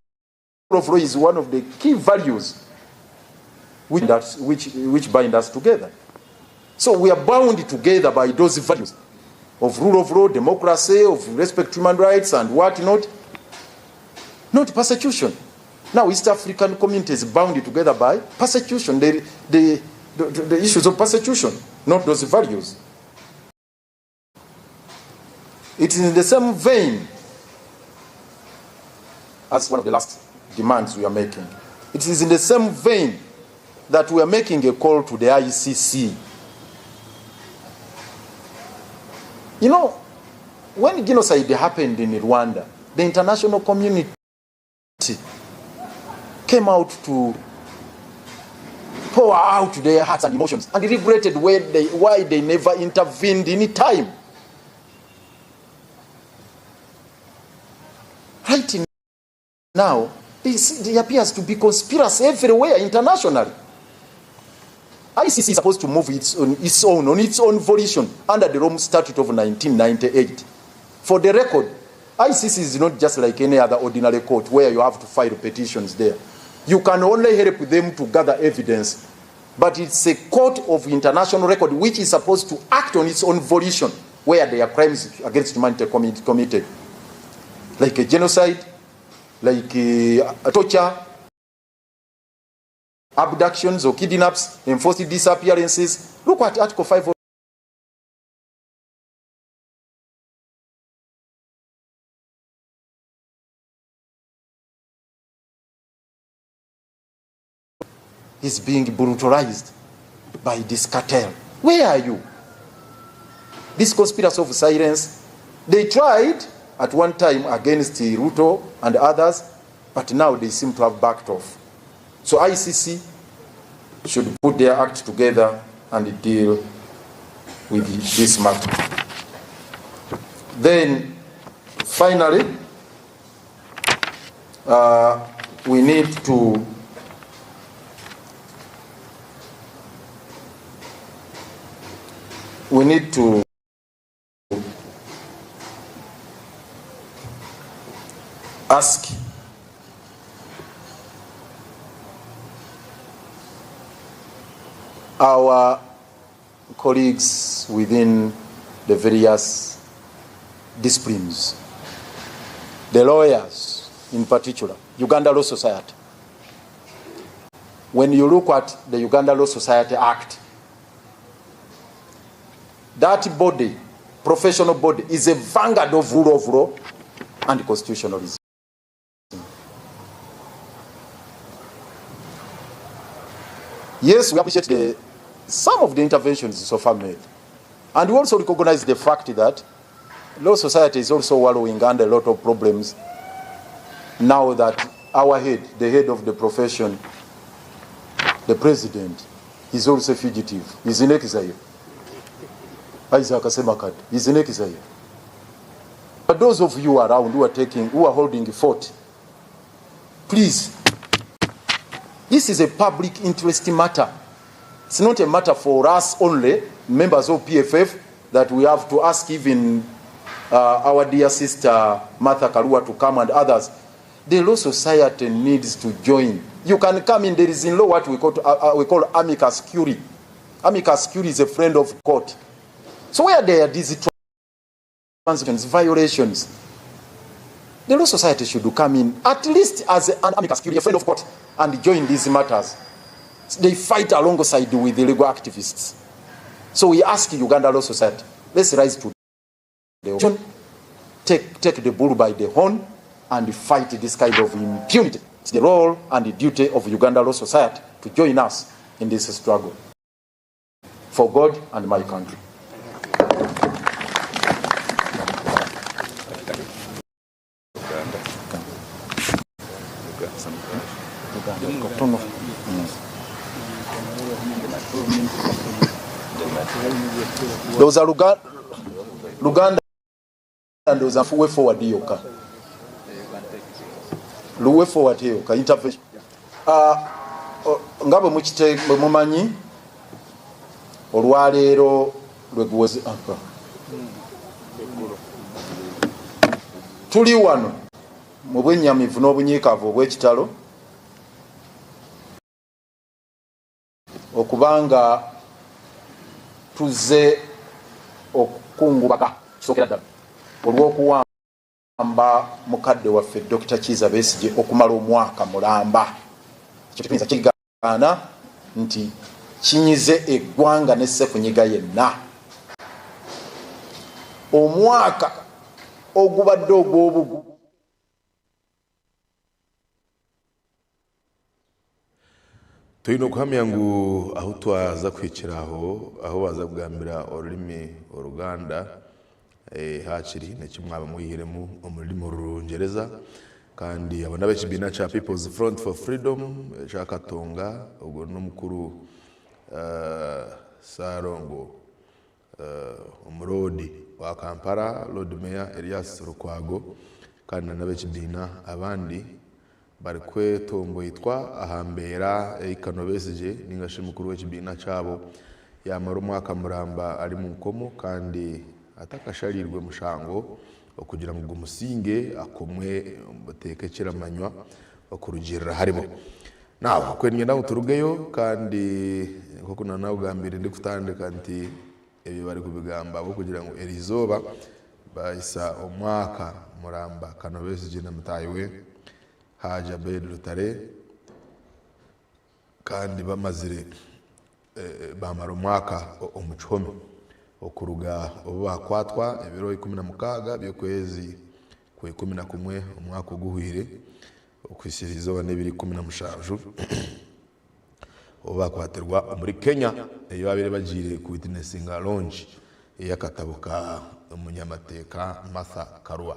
F: of law is one of the key values which bind us together. So we are bound together by those values of rule of law, democracy, of respect to human rights and what not, not persecution. Now East African community is bound together by persecution, the issues of persecution, not those values. It is in the same vein as one of the last demands we are making. It is in the same vein that we are making a call to the ICC. You know, when genocide happened in Rwanda, the international community came out to pour out their hearts and emotions and regretted why they never intervened in time. Right now, there appears to be conspiracy everywhere internationally. ICC is supposed to move on its own volition under the Rome Statute of 1998. For the record, ICC is not just like any other ordinary court where you have to file petitions there. You can only help them to gather evidence, but it's a court of international record which is supposed to act on its own volition where there are crimes against humanity committed, like a genocide, like a torture, abductions or kidnaps, enforced disappearances. Look at Article 5 is being brutalized by this cartel. Where are you? This conspiracy of silence, they tried at one time against Ruto and others, but now they seem to have backed off. So ICC should put their act together and deal with this matter. Then finally we need to we need to ask our colleagues within the various disciplines, the lawyers in particular, Uganda Law Society. When you look at the Uganda Law Society Act, that body, professional body, is a vanguard of rule of law and constitutionalism. Yes, we appreciate some of the interventions so far made. And we also recognize the fact that law society is also wallowing under a lot of problems now that our head, the head of the profession, the president, is also a fugitive. He's in exile. Isaac Ssemakadde is in exile. But those of you around who are holding fort, please, this is a public interest matter. It's not a matter for us only, members of PFF, that we have to ask even our dear sister Martha Karua to come and others. The Law Society needs to join. You can come in. There is in law what we call amicus curiae. Amicus curiae is a friend of court. So where there are these transactions, violations, the Law Society should come in, at least as an amicus curiae, a friend of court, and join these matters. They fight alongside with the legal activists. So we ask Uganda Law Society, let's rise to the occasion, take the bull by the horn, and fight this kind of impunity. It's the role and the duty of Uganda Law Society to join us in this struggle. For God and my country. Ndowooza Luganda ndowooza way forward yokka. Way forward yokka intervention. Nga bwe mumanyi olwaleero lwe guweze tuli wano mu bwennyamivu n'obunyiikaavu obw'ekitalo okubanga tuzze okukungubaga kisookera ddala olw'okuwamba mukadde waffe Dokita Kiiza Besigye okumala omwaka mulamba. Ekyo tetuyinza kigaana nti kinyize eggwanga ne ssekunyiga yenna. Omwaka ogubadde ogw'obugu
E: Twine okuhamya ngu ahu twaza kuhikira aho, ahu baza kugambira orurimi Oruganda, hakiri haine eki mwaba mwihiremu omu rurimi Orungyereza. Kandi abo n'ab'ekibiina kya People's Front for Freedom ekya Katonga, ogwo n'omukuru Ssalongo omuroodi wa Kampala, Lord Mayor Erias Lukwago kandi n'ab'ekibiina abandi barikwetomboitwa aha mbeera ei Kano Besigye ninga shi mukuru w'ekibiina kyabo yaamara omwaka muramba ari omu nkomo kandi atakashariirwe mushango okugira ngu gumusinge akomwe omu buteeka ekiramanywa okurugiirira haribo. Nawe okwe niinyenda ngu turugeyo kandi nk'oku naanakugambire ndikutandika nti ebyo barikubigamba ahabw'okugira ngu eriizooba baahisa omwaka muramba Kano Besigye na mutaahi we Hajj Abeid Lutale kandi bamazire baamara omwaka omu kihome okuruga obu baakwatwa ebiro 16 by'okwezi kwa 11 omwaka oguhweire okuhitsya erizooba n'ebiro 17 obu baakwatirwa omuri Kenya ei baabaire bagiire ku witnessinga launch ey'akatabo ka omunyamateeka Martha Karua.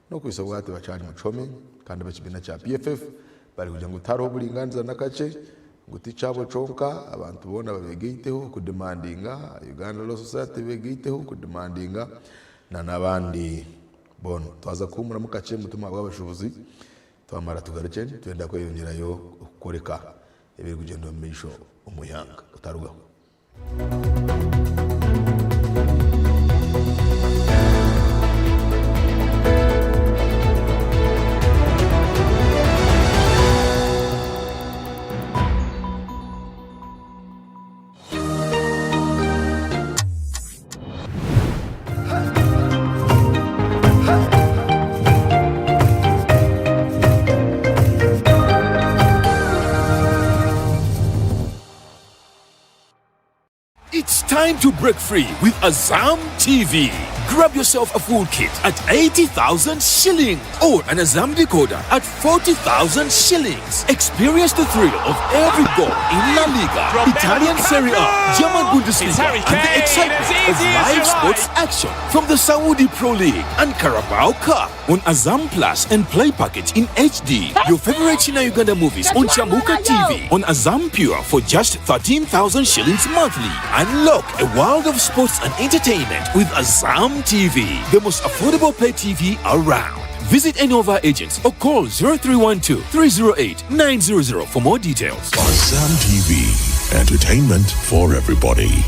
E: N'okuhitsya obwahati bakyari mu kihome kandi ab'ekibiina kya PFF barikugira ngu tihariho buringaaniza n'akakye ngu ti kyabo kyonka abantu boona babegaiteho kudemandinga Uganda Law Society ebegaiteho kudemandinga Na n'abandi boona. Twaza kuhuumuramu kakye omutima gw'abashuubuzi, twamara tugarukye nitwenda kweyongyerayo kukworeka ebirikugyenda omu maisho omu ihanga. Otarugaho.
H: It's time to break free with Azam TV. Grab yourself a full kit at 80,000 shillings or an Azam decoder at 40,000 shillings. Experience the thrill of every goal in La Liga, Italian Serie A, German Bundesliga, and the excitement of live sports action from the Saudi Pro League and Carabao Cup on Azam Plus and Play Package in HD. Your favorite China Uganda movies on Chamuka TV on Azam Pure for just 13,000 shillings monthly. Unlock a world of sports and entertainment with Azam TV, the most affordable pay TV around. Visit any of our agents or call 0312 308 900 for more details.
I: Azam TV, entertainment for everybody.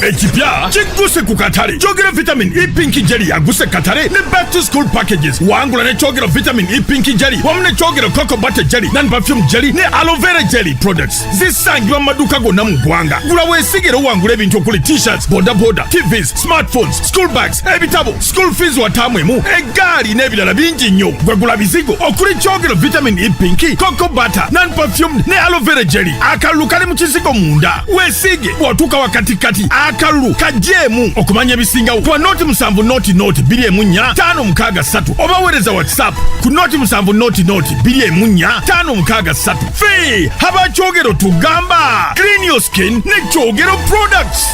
J: Ekipya kigguse ku katale Kyogero Vitamin E Pink Jelly yaguse katale ne back to school packages. Wangula ne Kyogero Vitamin E Pink Jelly wamu ne Kyogero Cocoa Butter Jelly, Non Perfume Jelly ne Aloe Vera Jelly products zisangibwa mu maduuka gonna mu ggwanga. Gula weesige era owangule ebintu okuli t-shirts, boda boda, TVs, smartphones, school bags, ebitabo, school fees wa taamu emu, eggaali n'ebirala bingi nnyo. Gwe gula bizigo okuli Kyogero Vitamin E Pink, Cocoa Butter, Non Perfumed ne Aloe Vera Jelly. Akalulu kali mu kizigo munda. Weesiige bw'otuuka wakatikkati akalulu kajjeemu. Okumanya ebisingawo kuba noti 7 noti noti 2 1 4 5 6 3 oba weereza WhatsApp ku noti 7 noti noti 2 1 4 5 6. Ffe aba Kyogero tugamba clean your skin ne Kyogero products.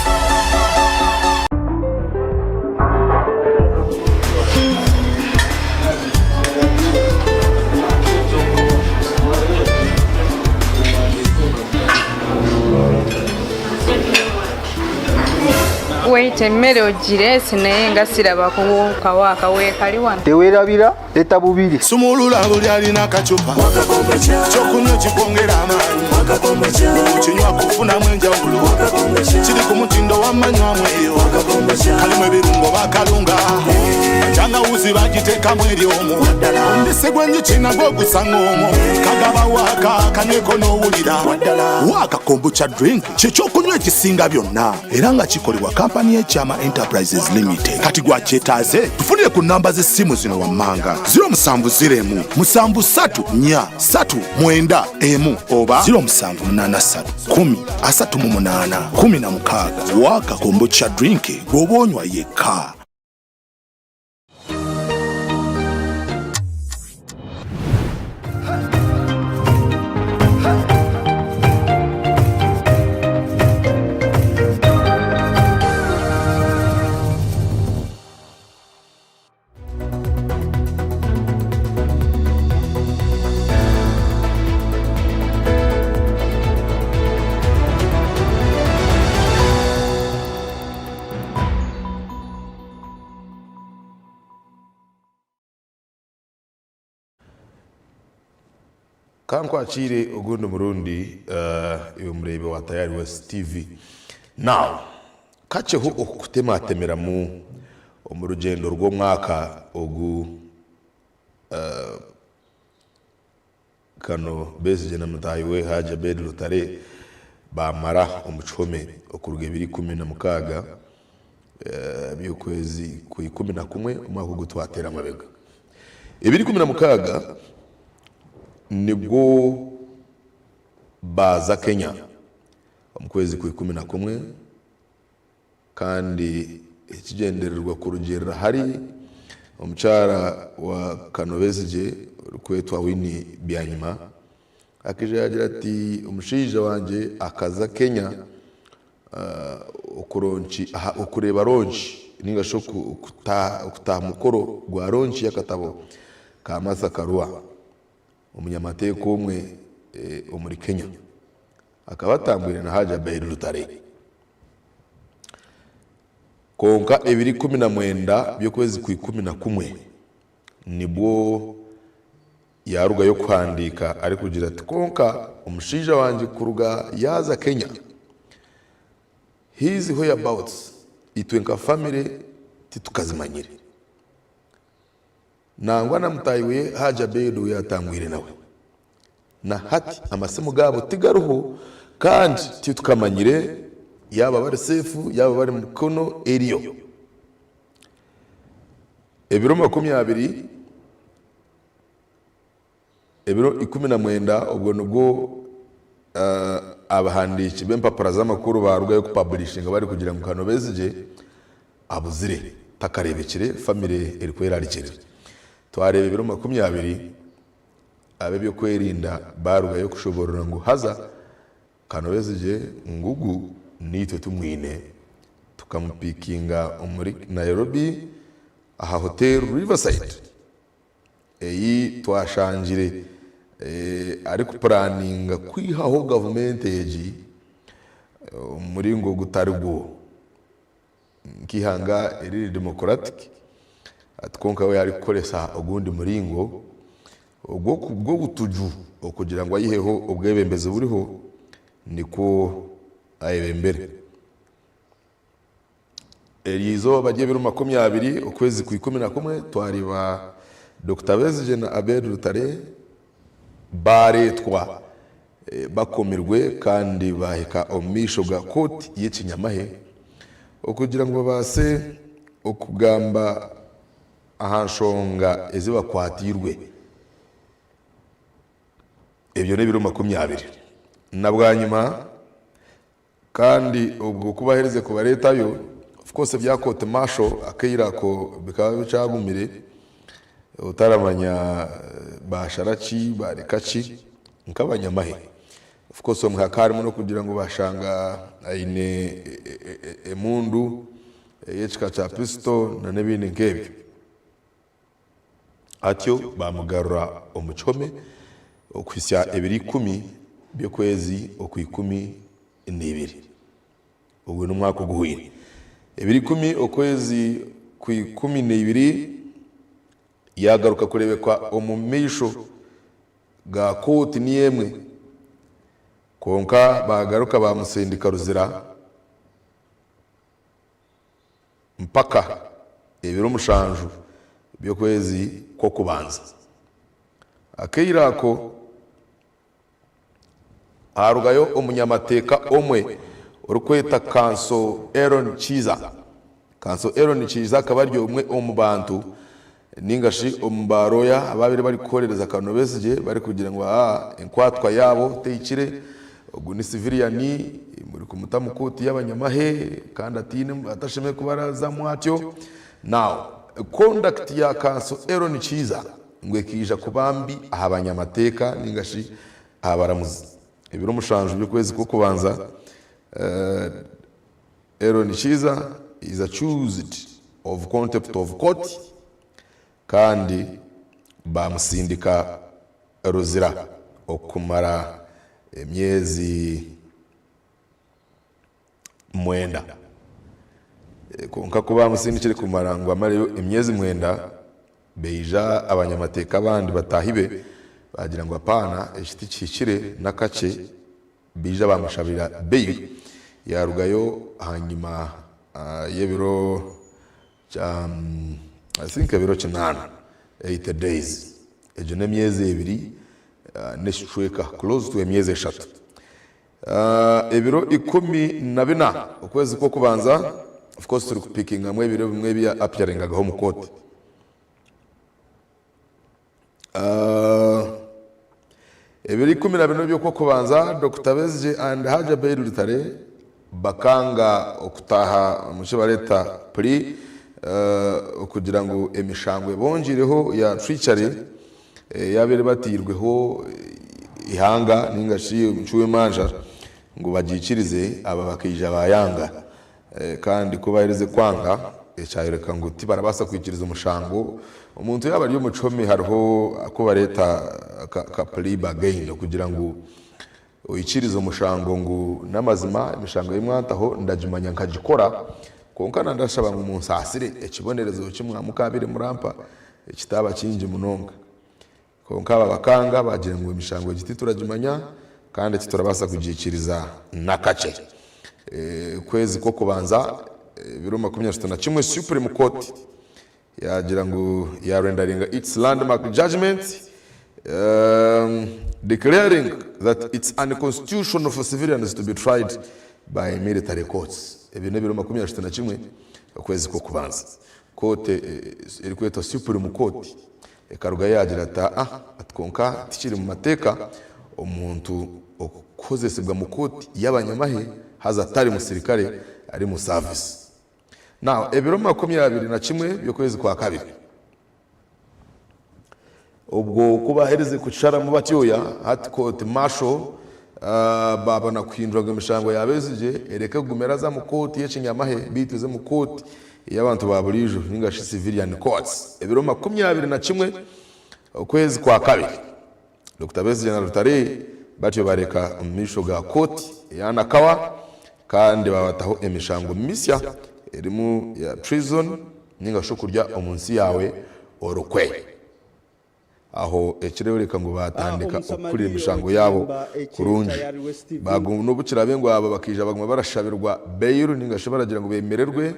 K: Wait, emmere ogireese naye nga siraba kawa akaweekali wano.
L: Tewerabira leta bubiri.
M: Sumulula buli alina akacupa kyokunywa kikwongera amaanyi kinywa kufunamu enjawulo kiri ku mutindo wamanywamu eyo kalimu ebirungo bakalunga tangawuzi bagiteekamu eryomu omubisi gw'enjuki nagwo gusanga omwo kagaba waaka kanyweko n'owulira
N: waaka kombucha drink kyekyokunywa ekisinga byonna era nga kikolebwa kampani y'ekyama enterprises limited kati gwakyetaaze tufunire ku namba z'essimu zino wammanga 070 7 3 4 3 9 1 oba 0783 10 38 16 waaka kombucha drink gw'oba onywa yekka.
E: Kankwakiire ogundi murundi iwe mureebi wa Tayari West TV. Now, kakyeho okukutematemeramu omu rugyendo rw'omwaka ogu Kano Besigye na mutaahi we Hajji Abed Lutale baamara omu kihome okuruga ebiro 16 by'okwezi kwa 11 omwaka ogu twateera amabega. Ebiro 16 nibwo baaza Kenya omu kwezi kwa 11 Kandi ekigyendererwa kurugiirira ahari omukyara wa Kano Besigye orikwetwa Winnie Byanyima akaija yaagira ati omushaija wangye akaza Kenya okureeba ronki ninga shi okutaaha mukoro gwa ronki y'akatabo ka Martha Karua omunyamateeka omwe omuri Kenya akaba atambwire na Hajji Abeid Lutale. Kwonka ebiro 19 by'okwezi kwa 11 nibwo yaarugayo kuhandiika arikugira ati, Kwonka omushaija wangye kuruga yaaza Kenya, his whereabouts itwe nka famire titukazimanyire. Nangwa na mutaahi we Hajj Abeid ou yaatangwire nawe. Na hati amasimu gaabo tigariho kandi titukamanyire yaaba bari seefu yaaba bari mikono eriyo. Ebiro 20, ebiro 19 obwo nibwo abahandiiki b'empapura z'amakuru baarugayo kupaburishinga barikugira ngu Kano Besigye abuzire takareebekire famire erikwerarikirira. Twareeba ebiro 20 ab'ebyokwerinda baarugayo kushoborora ngu haza Kano Besigye ngugu naitwe tumwine tukamupikinga omuri Nairobi aha Hotel Riverside ei twashangire arikupuraninga kwihaho gavumenti egi omu muringo gutari gwo nk'eihanga eriri democratic ati kwonka we arikukoresa ogundi muringo ogw'obutuju okugira ngu ayiheho obwebembezi buriho nikwo ayebembere. Eryo izooba ry'ebiro 20 okwezi kwa 11 twareeba Dokita Besigye na Abed Lutale baareetwa bakomirwe kandi baahika omu maisho ga kooti y'ekinyamahe okugira ngu babaase okugamba aha nshonga ezi bakwatiirwe. Ebyo n'ebiro 20. Na bwanyima Kandi obwo ku baaherize kubareetayo, of course ebya court martial akaire ako bikaba bikyagumire, otaramanya baashara ki, baareka ki, nk'abanyamahe. Of course omwe hakaba harimu n'okugira ngu baashanga aine emundu ey'ekika kya pistol n'ebindi nk'ebyo. Atyo baamugarura omu kihome okuhitsya ebiro ikumi by'okwezi okw'ikumi n'ebiri. Ogwo n'omwaka oguhweire. Ebiro ikumi okwezi kw'ikumi n'ebiri yaagaruka kureebekwa omu maisho ga kooti niyo emwe, kwonka baagaruka baamusindika Ruzira. Mpaka ebiro mushanju by'okwezi kw'okubanza. Akaire ako haarugayo omunyamateeka omwe orikweta Kanso Aaron Kiiza. Kanso Aaron Kiiza akaba ari omwe omu bantu ninga shi omu baroya abaabaire barikuhoorereza Kano Besigye barikugira ngu aa enkwatwa yaabo tehikire, ogu ni civilian murikumuta omu kooti y'abanyamahe kandi ataine atashemereire kuba arazamu atyo. Now conduct ya Kanso Aaron Kiiza ngu ekaija kuba mbi aha banyamateeka ninga shi aha baramuzi. Ebiro mushanju by'okwezi kw'okubanza Aaron Kiiza is accused of contempt of court kandi bamusindika Luzira okumara emyezi mwenda. Kwonka ku bamusindikire kumara ngu amareyo emyezi mwenda, baija abanyamateeka abandi bataahi be baagira ngu apaana eki tikihikire n'akakye. Baija baamushabira bail, yaarugayo ahanyima y'ebiro I think ebiro kinaana, 80 days, egyo n'emyezi ebiri n'ekicweka, close to emyezi eshatu. Ebiro 14 okwezi kw'okubanza, of course turi kupikingamu ebiro ebimwe ebi ya appearingagaho omu kooti. Ebiro 14 eby'Okwokubanza, Dokita Besigye and Hajj Abeid Lutale bakanga okutaaha omu kibareeta plea okugira ngu emishango ebongiireho ya treachery eyabaire batairweho eihanga ninga shi omucwi w'emanja ngu bagiikirize aba bakaija bayanga. Kandi ku baaherize kwanga, ekyayoreka ngu tibarabaasa kwikiriza omushango. Omuntu yaaba ari omu kihome hariho aku bareeta ka plea bargain okugira ngu oikirize omushango ngu n'amazima emishango ei mwantaho ndagimanya nkagikora. Kwonka nandashaba ngu munsaasire ekibonerezo ki mwamukaabire murampa kitaaba kingi munonga. Kwonka aba bakanga baagira ngu emishango egi tituragimanya kandi titurabaasa kugiikiriza n'akakye. Okwezi kw'okubanza ebiro 31 Supreme Court yaagira ngu ya rendaringa its landmark judgement declaring that it's unconstitutional for civilians to be tried by military courts. Ebyo n'ebiro 31 okwezi kw'okubanza. Kooti erikwetwa Supreme Court Ekarugayo yaagira ati, Aa, ati kwonka tikiri mu mateeka omuntu okukozesibwa mu kooti y'abanyamahe haza atari musirikare ari mu service. Now, ebiro 21 by'okwezi kwa kabiri, obwo ku baaherize kukisharamu batyoya, hati kooti martial baabona kuhindura ngu emishango ya Besigye ereke kuguma eraza mu kooti y'ekinyamahe beitu eze mu kooti ey'abantu ba buriijo ninga shi civilian courts ebiro 21 okwezi kwa kabiri. Dokita Besigye na Lutale batyo bareka omu maisho ga kooti eya Nakawa kandi babataho emishango misya erimu eya treason ninga shi okurya omu nsi yaawe orukwe. Aho ekireoreka ngu baatandika okuhurira emishango yaabo kurungi. N'obu kiraabe ngu aba bakaija baguma barashabirwa bail ninga shi baragira ngu bemererwe,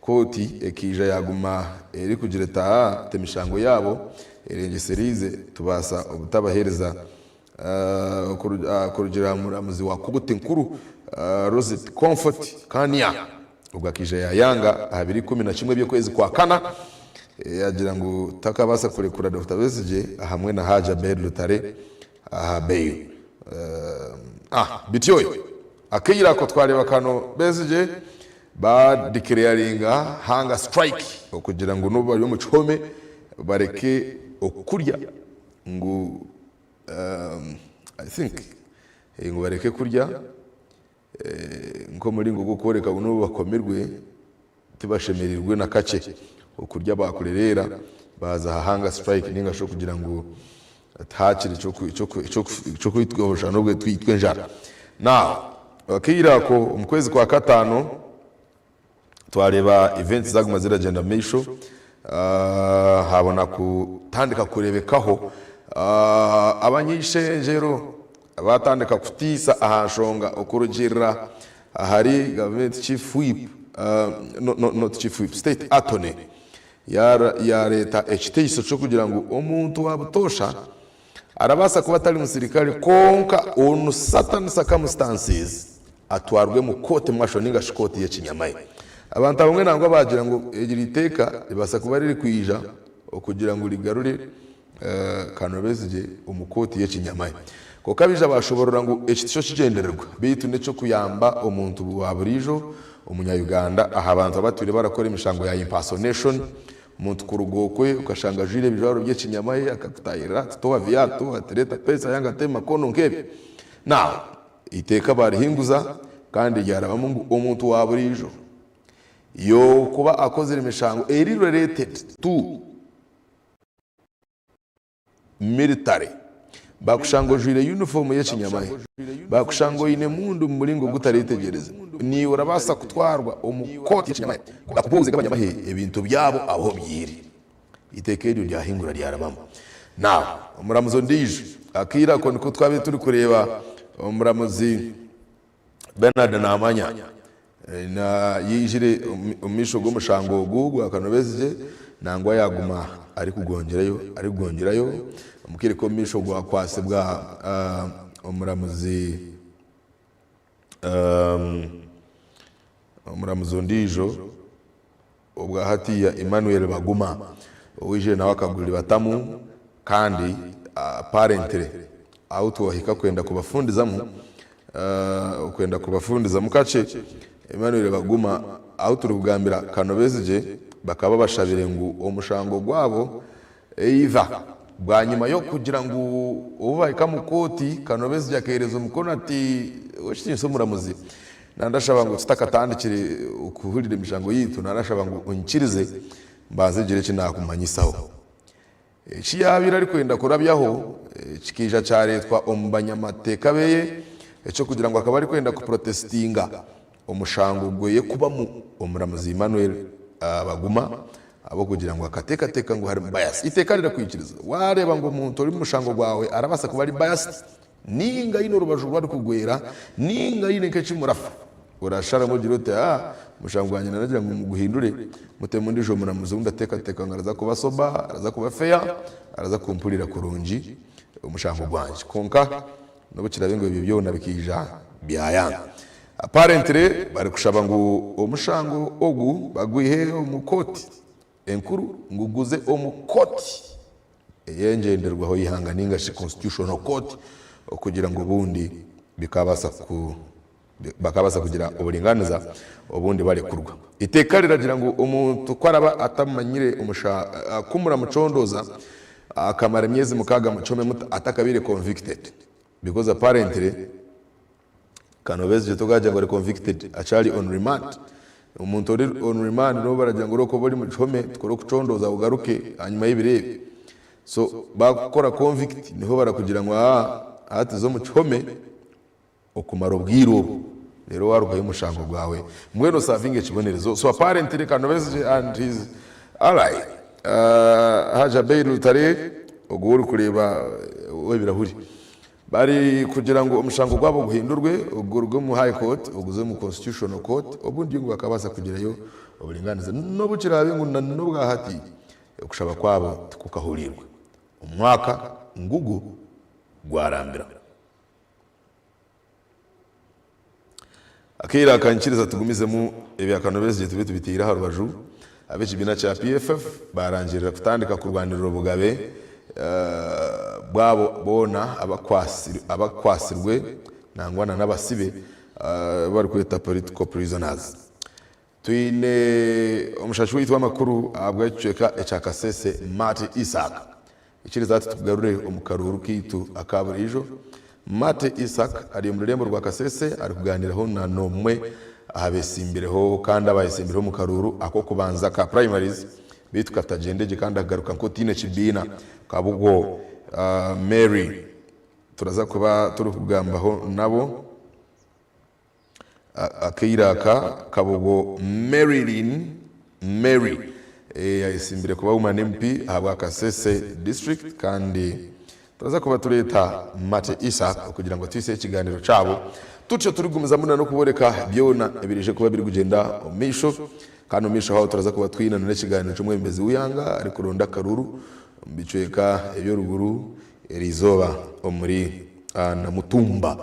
E: kooti ekaija yaaguma erikugira eti aa ti emishango yaabo erengyesereize tubaasa obutabaheereza kurugiirira aha muramuzi wa kooti enkuru Rosette Comfort Kania. Obwo akaija yaayanga aha biro 11 by'okwezi kwa kana, yaagira ngu takabaasa kurekura Dokita Besigye hamwe na Hajj Abed Lutale aha bail. Bityo akaire ako twareeba kano Besigye baadeclaringa hunger strike okugira ngu n'obu bari omu kihome bareke okurya ngu I think ngu bareke kurya. Nk'omuringo gw'okworeka ngu n'obu bakomirwe tibashemereirwe na kakye okurya baakurereera baaza aha hunger strike ninga shi okugira ngu tihaakire eky'okwitwa n'obwe twitwe enjara. Now akaire ako omu kwezi kwa kataano twareeba events zaaguma ziragyenda omu maisho, haabona kutandika kureebekaho abanyaishengyero baatandika kutiisa aha nshonga okurugiirira ahari gavumenti chief whip, not chief whip, state attorney yaareeta ekiteiso ky'okugira ngu omuntu wa butoosha Arabaasa kuba atari musirikare kwonka on certain circumstances atwarwe mu court martial ninga shi kooti y'ekinyamahe. Abantu abamwe nangwa baagira ngu eryo iteeka ribaasa kuba riri kwija okugira ngu rigarure Kanobesigye omu kooti y'ekinyamahe. Kwonka abaija baashoborora ngu eki tikyo kigyendererwa beitu n'eky'okuyamba omuntu wa buriijo omunya Uganda aha bantu abatwire barakora emishango ya impersonation Omuntu kuruga okwe okashanga ajwaire ebijwaro by'ekinyamahe akakutahirira ati toa viatu, ati reeta pesa yanga ate makono nk'ebyo. Now eiteeka baarihinguza kandi ryarabamu ngu omuntu wa buriijo y'okuba akozire emishango eri related to Military, Baakushanga ojwaire yunifoomu y'ekinyamahe, baakushanga oine emundu omu muringo gutareetegyereza, naiwe orabaasa kutwarwa omu kooti y'ekinyamahe bakubuuze nk'abanyamahe ebintu byabo ahu obiihire. Eiteeka eryo ryahingura ryarabamu. Now, omuramuzi ondiijo, akaire ako nikwo twabaire turikureeba omuramuzi Bernard Namanya yaijire omu maisho g'omushango ogu gwa Kanobesigye nangwa yaguma arikugongyerayo arikugongyerayo omu kaire k'omu maisho gwakwatsibwa omuramuzi omuramuzi ondiijo Obwa hatiiya Emmanuel Baguma owaijire nawe akaguribatamu kandi apparently ahu twahika kwenda kubafundizamu kwenda kubafundizamu kakye Emmanuel Baguma ahu turi kugambira Kanobesigye bakaba bashabire ngu omushango gwabo either bwanyima yokugira ngu obu bahika omu kooti Kanobesigye akeereza omukono ati owekitiinisa omuramuzi Nandashaba ngu tutakatandikire kuhurira emishango yaitu, nandashaba ngu onyikirize mbanze ngire eki naakumanyisaho. Eki yaabaire arikwenda kurabyaho kikaija kyareetwa omu banyamateeka beye eky'okugira ngu akaba arikwenda kuprotesitinga. omushango gweye kubamu omuramuzi Emmanuel Baguma ahabw'okugira ngu akateekateeka ngu harimu bias. Eiteeka rirakwikiriza waareeba ngu omuntu ori omu mushango gwawe arabaasa kuba ari biased ninga aine orubaju oru arikugwera ninga aine nk'ekimurafa, orasharamu ogire oti aa omushango gwangye naragira ngu muguhindure mutemu ondiijo muramuzi ou ndateekateeka ngu araza kuba sober, araza kuba fair, araza kumpurira kurungi omushango gwangye. Kwonka N'obu kiraabe ngu ebyo byona bikaija byayanga, apparently barikushaba ngu omushango ogu bagwihe omu kooti enkuru ngu guze omu kooti ey'engyenderwaho y'eihanga ninga shi constitutional court okugira ngu obundi bikabaasa ku bakabaasa kugira oburingaaniza obundi barekurwa. Eiteeka riragira ngu omuntu ku araba atamanyire omusha ku muramucondooza akamara emyezi mukaaga mucome atakabaire convicted because apparently Kano Besigye tokagira ngu ari convicted akyari on remand. Omuntu ori on remand nobu baragira ngu orikuba ori mukihome tukore okucondooza ogaruke ahanyima y'ebiro ebi. So bakukora convict niho barakugira ngu aa hati za omu kihome okumara obwire obu reero warugayo omushango gwawe mbwenu osavinge ekibonerezo so apparently Kano Besigye and his ally Hajj Abeid Lutale ogu orikureeba owebirahuri bari kugira ngu omushango gwabo guhindurwe guruge omu high court oguze omu constitutional court obundi ngu bakabaasa kugirayo oburinganiza nobu kiraabe ngu na nobwahati okushaba kwabo tikukahurirwe omwaka ngugu gwarambira. Akaire aka nyikiriza tugumizemu ebya Kano Besigye tube tubiteire aha rubaju. Ab'ekibiina kya PFF baarangirira kutandika kurwanirira obugabe bwabo boona abakwatsirwe nangwa na n'abasibe abu barikweta political prisoners. Twine omushashi waitu w'amakuru ahabw'ekicweka ekya Kasese Matt Isaac. Ikiriza hati tukugarure omu karuuru kaitu aka buriijo. Matt Isaac ari omu rurembo rwa Kasese arikugaaniiraho na n'omwe aha besimbireho kandi abayesimbireho omu karuuru ak'okubanza aka primaries beitu katagyende gye kandi akagaruka nk'otaine kibiina Kabugo Mary. Turaza kuba turikugambaho nabo. Akaire aka, Kabogo Maryline Mary ayesimbire kuba Woman MP ahabwa Kasese District kandi turaza kuba tureeta Mate Isaac okugira ngu atuhiseho ekiganiro kyabo tutyo turikugumizamu na n'okuboreka byona ebiraije kuba birikugyenda omu maisho kandi omu maisho aho turaza kuba twine na n'ekiganiro ky'omwebembezi w'eihanga arikuronda akaruru omu bicweka eby'oruguru eriizooba omuri Namutumba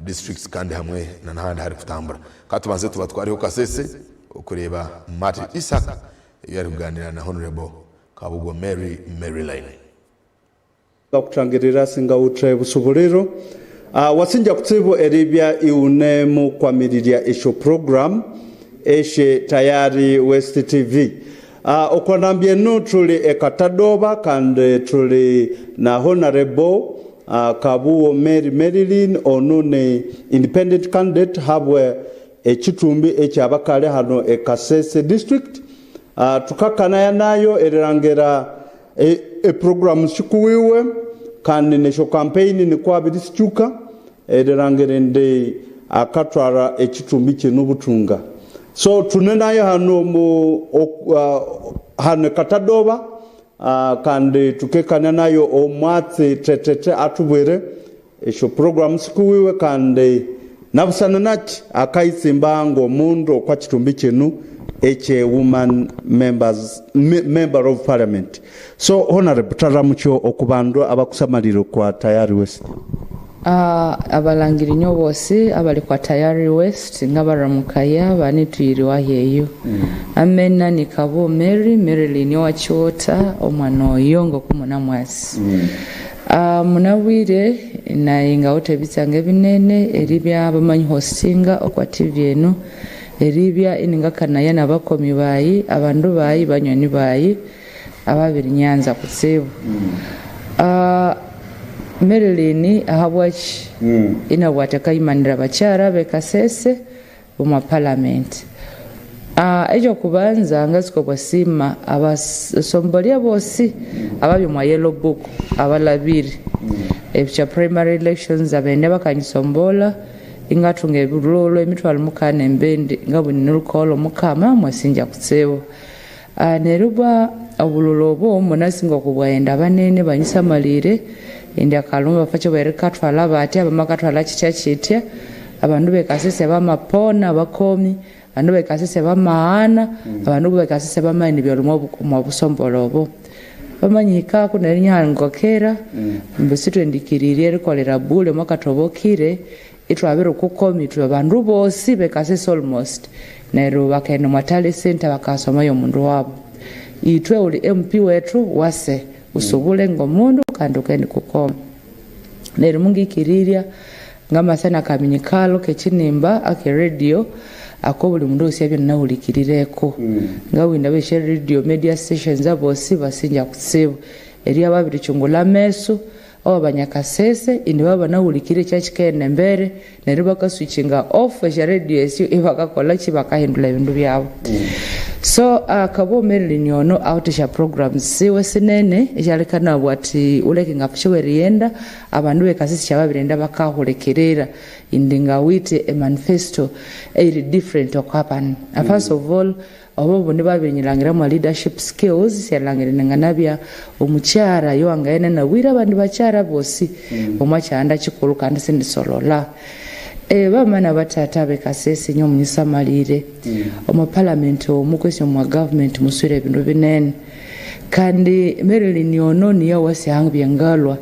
E: districts kandi hamwe na n'ahandi ahari kutambura. Ka tubanze tubatwareho Kasese okureeba Martin Isaac ebi arikuganira na Honourable Kabugo Mary Maryline.
O: Ngakuthangirira singawuthe busuburiro. Wasinja kutsibu eribya iwune mukwamirirya esyo program esye Tayari West TV. Okwanambya enu tuli e Katadoba kandi tuli na Honarebo Kabuo Mary Maryline onu ni Independent Candidate habwe ekitumbi ekya bakali hano e Kasese District. Tukakanaya nayo erirangira e program sikuwiwe kandi nesyo campaign nikwo abirisikyuka erirangira ndi akatwara ekitumbi kinu butunga. So tune nayo hanu omu hanu e Katadoba kandi tukekania nayo omwatsi tetete atubwire esyo program sikuwiwe kandi nabusana naki akaisimba ng'omundu okwa kitumbi kinu ekye woman members member of parliament. So Honourable taramucho okubandu abakusamalire okwa Tayari West.
K: Abalangiri nyo bosi abali kwa Tayari West nga baramukaya banitwire aheyo. Amena ni Kabuo Mary, Maryline owa Kiwota, omwana oyo nga okumona mwasi. Munabwire naye nga otebitsanga ebinene eribya bamanyi hostinga okwa TV enu eribya iningakanaya nabakomi bayi abandu bayi banywani bayi ababiri nyanza kutsibu. Maryline ahabwaki inabwate kayimanira bakyara be Kasese omu parliament. Ekyo kubanza ngaziko bwasiima abasombolya bosi ababi mwa yellow book abalabiri ebya primary elections abende bakanyisombola Ingatunga ebirolo emitwalo mukana embendi nga buni nirukoola omukama mwasinja kutsibu. Neryo bwa obululu obo munasinga okubwaghenda banene banyisamalire indi akalhume bafache bwerikathwalha batya bamakathwalha kitya kitya abandu bekasese bamapona abakomi abandu bekasese bamaghana abandu bekasese bamaghana ebyalha omwa busombolho obo. Bamanyihikaku neryo inyahangokera ambu sithwendikiririrye erikolera bule omwakathobokire ithwabiri kukoma ithwe abandu bosi bekasese almost neryo bakaghenda omwa tally center bakasomayo omundu wabu. Ithwe uli MP wethu wase usubule ngomundu kandi ukendi kukoma. Neryo mungikirirya ngamasa nakaminyikalo kekinimba ake radio ako buli mundu wosi abya nahulikirireko. Ngawinda beshe radio media stations abosi basinja kutsibu. Erya babirichungula ameso oba banyakasese indi baba banahulikire ekyakikaghenda embere neryo bakaswitchinga off esya radio esyo ibakakola ki bakahindula ebindu byabu. So Kabuo Marilyn ono awithe esya programs siwe sinene esyalekana athi wuleke ngaphukiwa erighenda abandu bekasese syababirighenda bakahulikirira indi ngawithe e manifesto eyiri different okwa bano. First of all obo bundi babirinyilhangira mwa leadership skills syalhangira ninganabya omukyara yowangaghenda nabwire abandi bakyara bosi omwa kyanda kikulhu kandi sindisolola. Bamama nabathatha abekasese inye omunyisamalire omwa parliament omu kwesi omwa government muswire ebindu binene kandi Marilyn ono niye owasihangibya ngalwa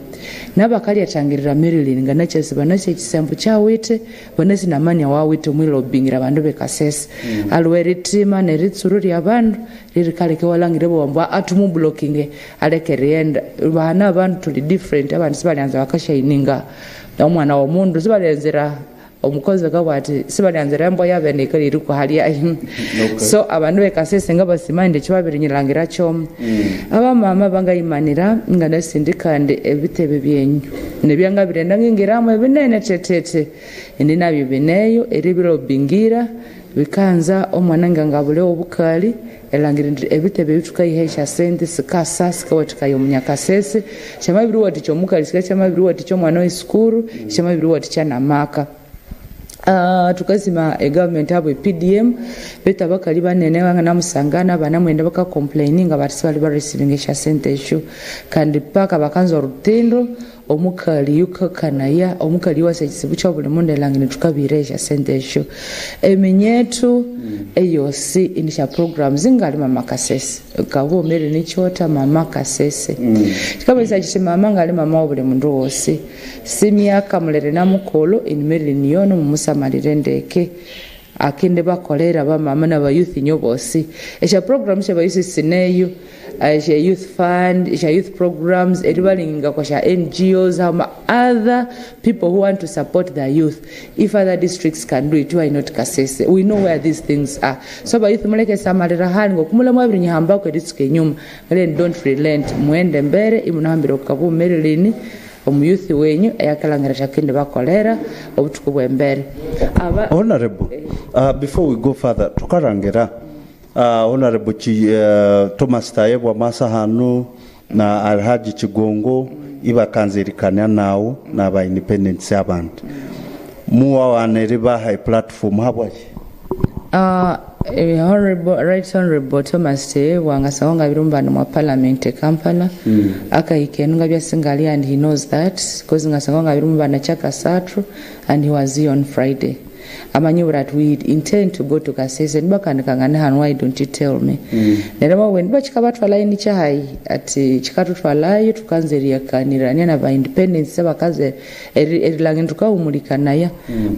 K: nabakalyathangirira Marilyn nganakyasi banasi ekisembo kyawithe banasi namani awawithe omwilobingira abandu bekasese. Aliwe erithima neritsuru lyabandu lirikaleka iwalhangira ibowa ambu athumublockinge aleke erighenda. Bahana abandu thuli different abandi sibalyanza bakashayininga omwana womundu sibalyanzira omukozi akabugha athi sibalyanzira embwa yabene yikali erikuhalyayo. So abandu bekasese ngabasima indi ekyobabirinyilhangira kyomo. Abamama bangayimanira nganasindi kandi ebitebe byenyu nebyangabirighenda ngingiramu ebinene thethethe indi nabyo bineyo eribilobingira bikanza omwana ngangabulha obukali erilhangira indi ebitebe ebithukayiha esyasente sikasa sikawathikaya omunyakasese syamabiriwathikya omukali sika syamabiriwathikya omwana wesukuru syamabiriwathikya namaka. Tukasima egovernment abo PDM betu abakali banene banganamusangana banamwenda bakacomplaininga bati sibali bareceiving esyasente esyo kandi paka bakanza orutindo omukali yukakanaya omukali wasa ekitsibu kyobuli mundu erilhangira thukabihira esyasente esyo. Eminyethu eyosi indi sya programs ngali mama Kasese Kabuo Mary nikyota mama Kasese. Kikabaisa kiti mama ngali mama wobuli mundu wosi simyaka mulere namukulhu ini Marilyn yono mumusamalire ndeke akinde bakolera bamama nabayouth inyo bosi. Esya program syabayouth sineyo esya youth fund esya youth programs eribalinga kwa sya NGOs ama other people who want to support the youth. If other districts can do it, why not Kasese? We know where these things are. So bayouth muleke samalira hali ngokumula mwabirinyihambako eritsuka enyuma then don't relent muende mbere imunahambira Kabuo Marilyn omuyouth wenyu eyakalhangira syakindi bakolera obuthuku bwembere.
O: Honorable, before we go further, tukarangira Honorable Thomas Tayebwa Masahanu na Alhaji Kigongo ibakanzirikania nawo naba independence abandi muwawana eribaha platform habwaki?
K: Honorable, Right Honorable Thomas Tayebwa nga sawo nga birumbano mwa parliament e Kampala. Akahika nga byasingali and he knows that because nga sawo nga birumbano chakasathu and he was here on Friday. Amanyi that we intend to go to Kasese nibakanikangana hano why don't you tell me? Neryo bawe nibachikabatwala ini chahayi ati chikatutwalayo tukanzeriyakanirania na ba independence bakaze erilangi tukawumulikanaya.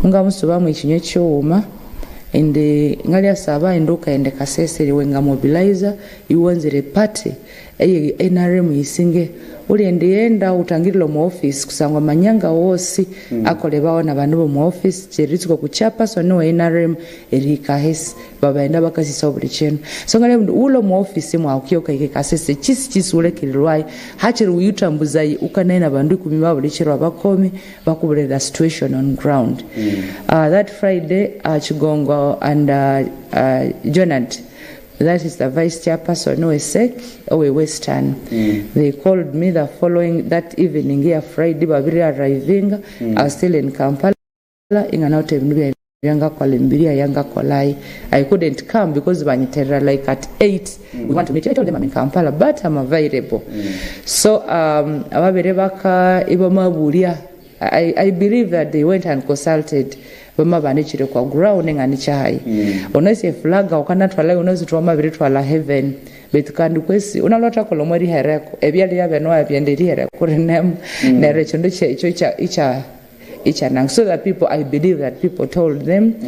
K: Munga musubamu ekinywa kyowuma indi ngalyasaba indi ukaende Kasese liwe nga mobilizer iwanzire party eye NRM yisinge uliende yenda utangirire mu office kusangwa manyanga wosi. Akole baona bandu bo mu office cheritsuko kuchapa so no NRM erikahesi babaenda bakasisa buli kintu so ngale ulo mu office mwa ukyoka ike Kasese chisi chisi ulekererwayi hachiri uyutambuzayi ukanaina bandu ikumi ba buli kiro abakomi bakubulira situation on ground. That Friday Kigongo and Jonat, that is the vice chairperson of SEC owe Western. They called me the following that evening here Friday babiri arriving. I was still in Kampala. Inga nawuta ebindu byayi byangakola emibiri yayi yangakolayi. I couldn't come because banyiterera like at 8, we want to meet you. I told them I'm in Kampala but I'm available. So ababere baka ibamabulya, I believe that they went and consulted bama banikire kwa ground nga nichayi. Onesi flag ukanatwala unozitwa mabiri twala heaven betu kandi kwesi unalota kolomwe rihereko ebyali yabeno yabyende rihereko rinem nere chindu checho icha icha ichanang. So that people, I believe that people told them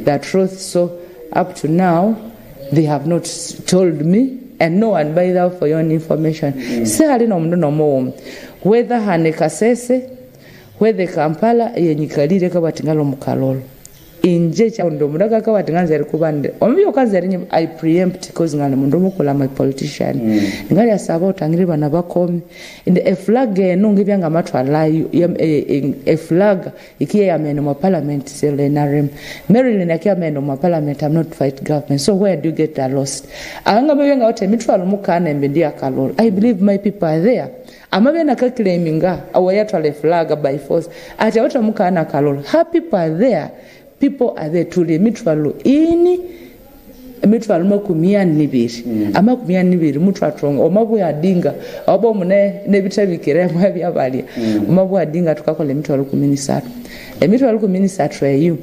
K: the truth. So up to now they have not told me, and no one by that for your own information. Sehali no mundu nomuwumu whether hane Kasese, whether Kampala yenyikalire kabati ngalo mukalolo inje cha ndo mundu akakabati nganze ari kubande omubyo kazi ari I preempt because ngale mundu mukula my politician. Ngali asaba utangire bana bakomi in a flag eno ngibyanga matwalayo a flag ikiye yamene mu parliament selenarem Marilyn akiya mene mu parliament. I'm not fight government, so where do you get that lost? Anga mabyenga ote mitwalo mukana embe ndi akalolo. I believe my people are there. Amabe nakaclaiminga awayatwala flag by force ati awota mukana kalolo. Her people are there. People are there. Tuli emitwalo ini emitwalo 42 amakumi abiri mutwatonga omabu adinga oba mune nebitabikiremu ebyabalya omabu adinga tukakola emitwalo 13 emitwalo 13 eyo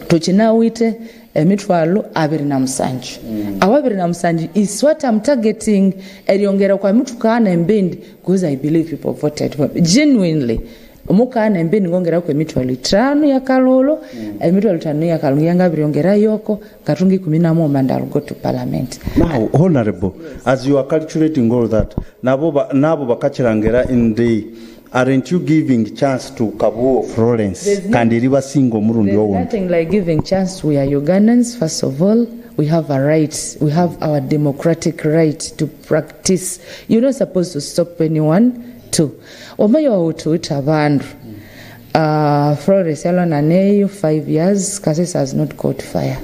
K: tukinawite emitwalo 27. Awo 27 is what I'm targeting eryongera kwa mitukana embindi because I believe people voted for me genuinely. Omukana embindi ngongera ku emitwalo 5 ya kalolo emitwalo 5 ya kalolo yanga biryongera yoko katungi 11 mandalo go to parliament.
O: Now, Honorable, as you are calculating all that, nabo bakachirangera in the, aren't you giving chance to Kabuo Florence?
K: There's no-
O: Kandi riba singo murundi
K: There's
O: owundi.
K: nothing like giving chance. We are Ugandans, first of all. We have a right. We have our democratic right to practice. You're not supposed to stop anyone to. Omayo wautuita bandu. Florence alona neyo 5 years. Kasese has not caught fire.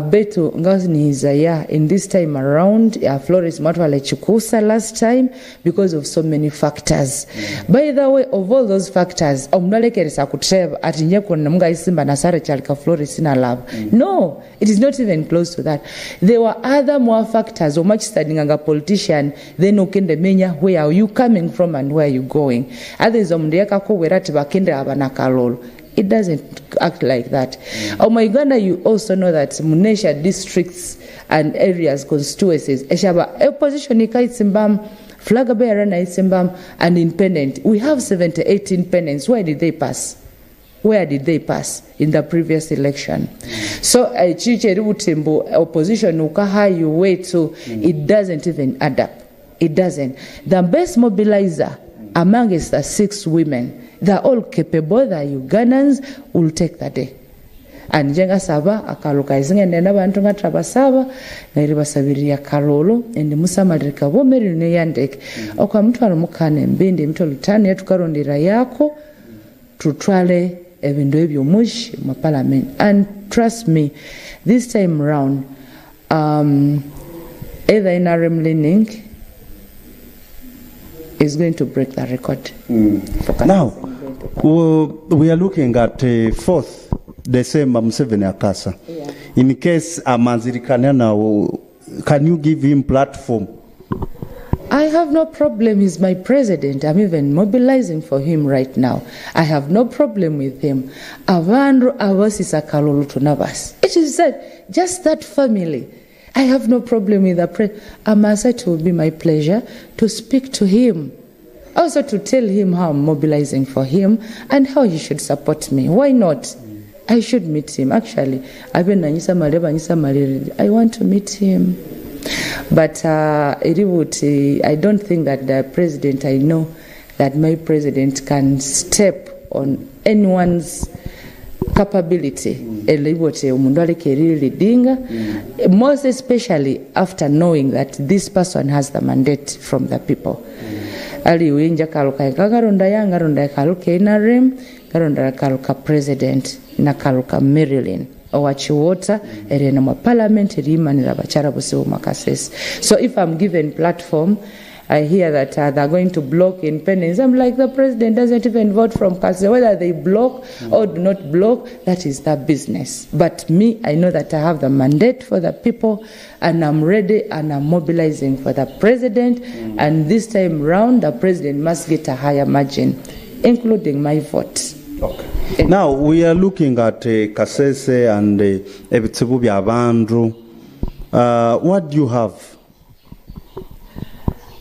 K: Betu ngazi ni Isaiah in this time around, Florence matwala chikusa last time because of so many factors. By the way, of all those factors, omnalekeresa kutreva ati nyeko namunga isimba na sare chalika Florence na love. No, it is not even close to that. There were other more factors. Omachi studying as a politician, then ukende menya where are you coming from and where are you going. Others omndeka ko werati bakende abanakalolo. It doesn't act like that. My Uganda, you also know that Munesha districts and areas, constituencies, Eshaba, opposition ikaisimbam, flag bearer na isimbam, and independent. We have 78 independents. Where did they pass? Where did they pass in the previous election? So, Chiche Rutimbo, opposition, ukaha you wait, so it doesn't even add up. It doesn't. The best mobilizer amongst the 6 women, they're all capable, the Ugandans will take the day. And jenga saba akaluka izinge nenda bantu nga trabasaba na iri basabiriya kalolo and musamalirika bomeri ne yandeke. Okwa mutwalo mukane mbindi mutwalo 5 yetukarondera yako tutwale ebintu ebyo mushi mu parliament. And trust me, this time round, either NRM leaning is going to break the record.
O: Now, we are looking at 4th December, Museveni Akasa. In case Amanzirikana now, can you give him platform?
K: I have no problem. He's my president. I'm even mobilizing for him right now. I have no problem with him. Avandru avasisa kalulu tunabas. It is that, just that family. I have no problem with the president. Amasa, it will be my pleasure to speak to him. Also to tell him how I'm mobilizing for him and how he should support me. Why not? I should meet him. Actually, I've been Nanyisa Maleba, Nanyisa Malere. I want to meet him. But I don't think that the president, I know that my president can step on anyone's capability. Elibote omundu aleke leading, most especially after knowing that this person has the mandate from the people. Ali winja kaluka karonda yanga ronda kaluka NRM karonda kaluka president na kaluka Marilyn owachiwota eri na mu parliament erimanira bachara busibu makasese. So if I'm given platform, I hear that they're going to block independence. I'm like, the president doesn't even vote from Kasese. Whether they block or do not block, that is their business. But me, I know that I have the mandate for the people, and I'm ready and I'm mobilizing for the president. And this time round, the president must get a higher margin, including my vote.
O: Okay. Now, we are looking at Kasese and ebitsibu bya bandu. What do you have?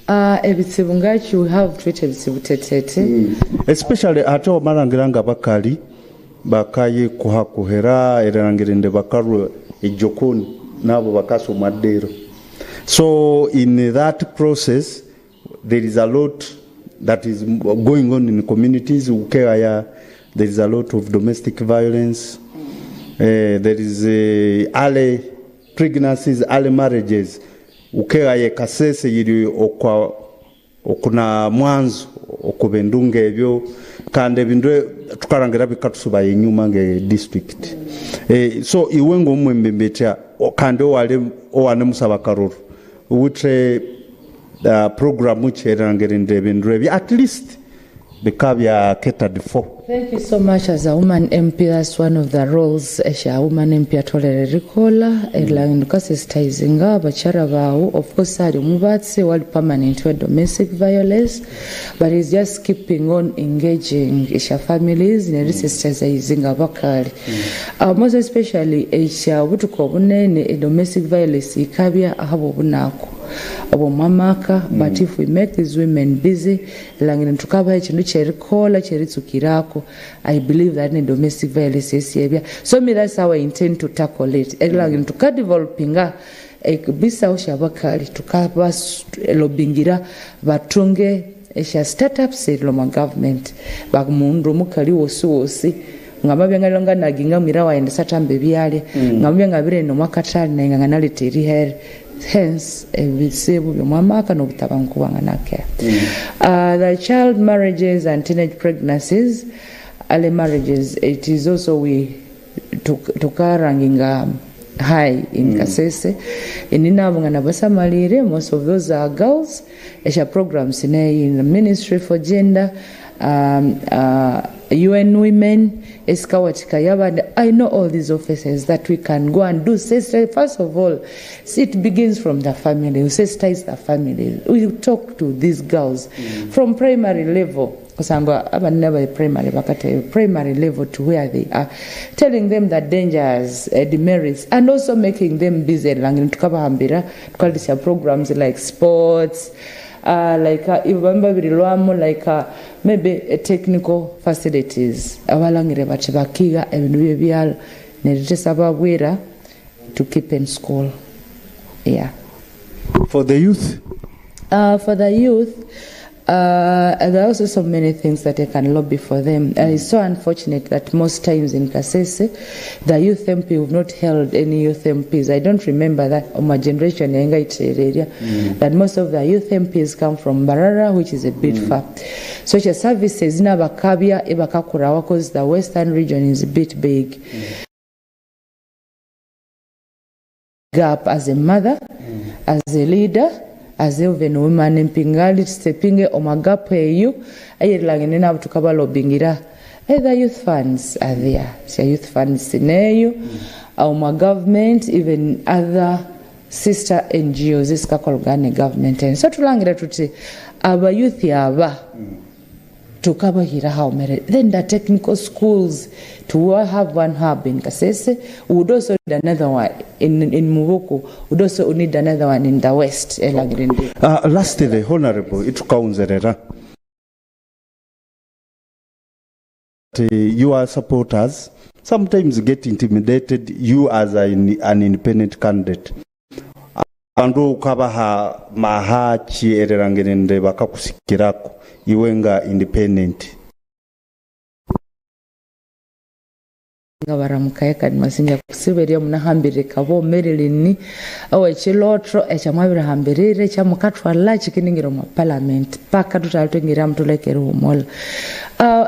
K: Ebitsibu ngaki we have twete ebitsibu tetete.
O: Especially ate omarangira nga bakali bakaye kuhakuhera erangirinde bakarwe ejokoni nabo bakasoma ddero. So in that process there is a lot that is going on in communities. Ukegaya, there is a lot of domestic violence. There is early pregnancies, early marriages. Ukegaye Kasese yiri okwa okuna mwanzo okubendunga ebyo kandi ebintu tukarangira bikatusuba enyuma nge district. So iwe ng'omwembembetya kandi owale owane musaba karuru utre programu kyerangirinde ebintu ebyo at least bikabya catered for.
K: Thank you so much. As a woman MP, that's one of the roles esha woman MP atolere rikola erla abakyara bawo. Of course, ali omubatsi wali permanent wa domestic violence, but he's just keeping on engaging esha families ne resensitizing abakali. Most especially esha obutuko obunene domestic violence ikabya ahabo bunako obomamaka. But if we make these women busy langene tukabaha ekintu kyerikola kyeritsukirako, I believe that in domestic violence esyebya. So me, that's how I intend to tackle it. Langene tukadevelopinga ebisawo syabakali tukabalobingira batunge esya startups eriloma government bamundu omukali wosi wosi nga mabya nga naginga mwira waende satamba ebyalya nga mabya nga birenda omwakatale naye nga naleta erihere. Hence ebizibu by'omwamaka n'obutabanguko bwanganake. The child marriages and teenage pregnancies, early marriages, it is also we tukaranginga high in Kasese. Inina nga nabasamalire, most of those are girls. Esha programs in the Ministry for Gender, UN Women, Eskawatika Yabanda. I know all these offices that we can go and do. First of all, it begins from the family. We sensitize the family. We talk to these girls from primary level. Primary, primary level to where they are, telling them the dangers, demerits, and also making them busy. Programs like sports, like maybe technical facilities. Abalangire bati bakiga ebintu byebyalo neritesababwira to keep in school. Yeah.
O: For the youth?
K: For the youth, there are also so many things that I can lobby for them. It's so unfortunate that most times in Kasese, the youth MP have not held any youth MPs. I don't remember that on my generation, that most of the youth MPs come from Barara, which is a bit far. Social services in Abakabia, Ebakakurawa, because the western region is a bit big. Gap as a mother, as a leader, as even women mpingali stepping omagapo eyo ayirangene nabo tukabalobingira. Either youth funds are there, so youth funds sineyo, our government, even other sister NGOs esikakologane government. And so tulangira tuti aba youth aba tukabahira how many. Then the technical schools, to have one hub in Kasese, we would also need another one in Mubuku, we would also need another one in the west.
O: Lastly, Honorable, itukaunzerera your supporters sometimes get intimidated, you as an independent candidate. Andu ukabaha mahachi ererangirinde bakakusikirako iwe nga independent.
K: Nga baramukaye kandi masinja kusiberya munahambire kabo Marilyn awe chilotro ekyamwabirahambirire kyamukatwala chikiningira mu parliament paka tutalitwingira mutulekere umola.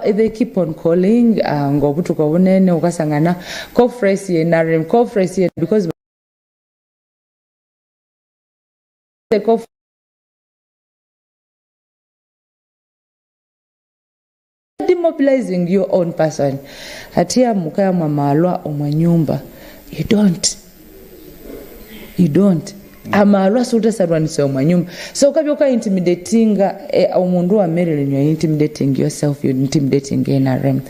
K: They keep on calling ngobutuko bunene ukasangana conference ye NRM conference ye, because the conference demobilizing your own person. Hatiya mukayamwa amarwa omwa nyumba, you don't. You don't. Amarwa siutasarwanisa omwa nyumba. So ukabya uka intimidatinga omundu wa Marilyn, you are intimidating yourself, you're intimidating NRM.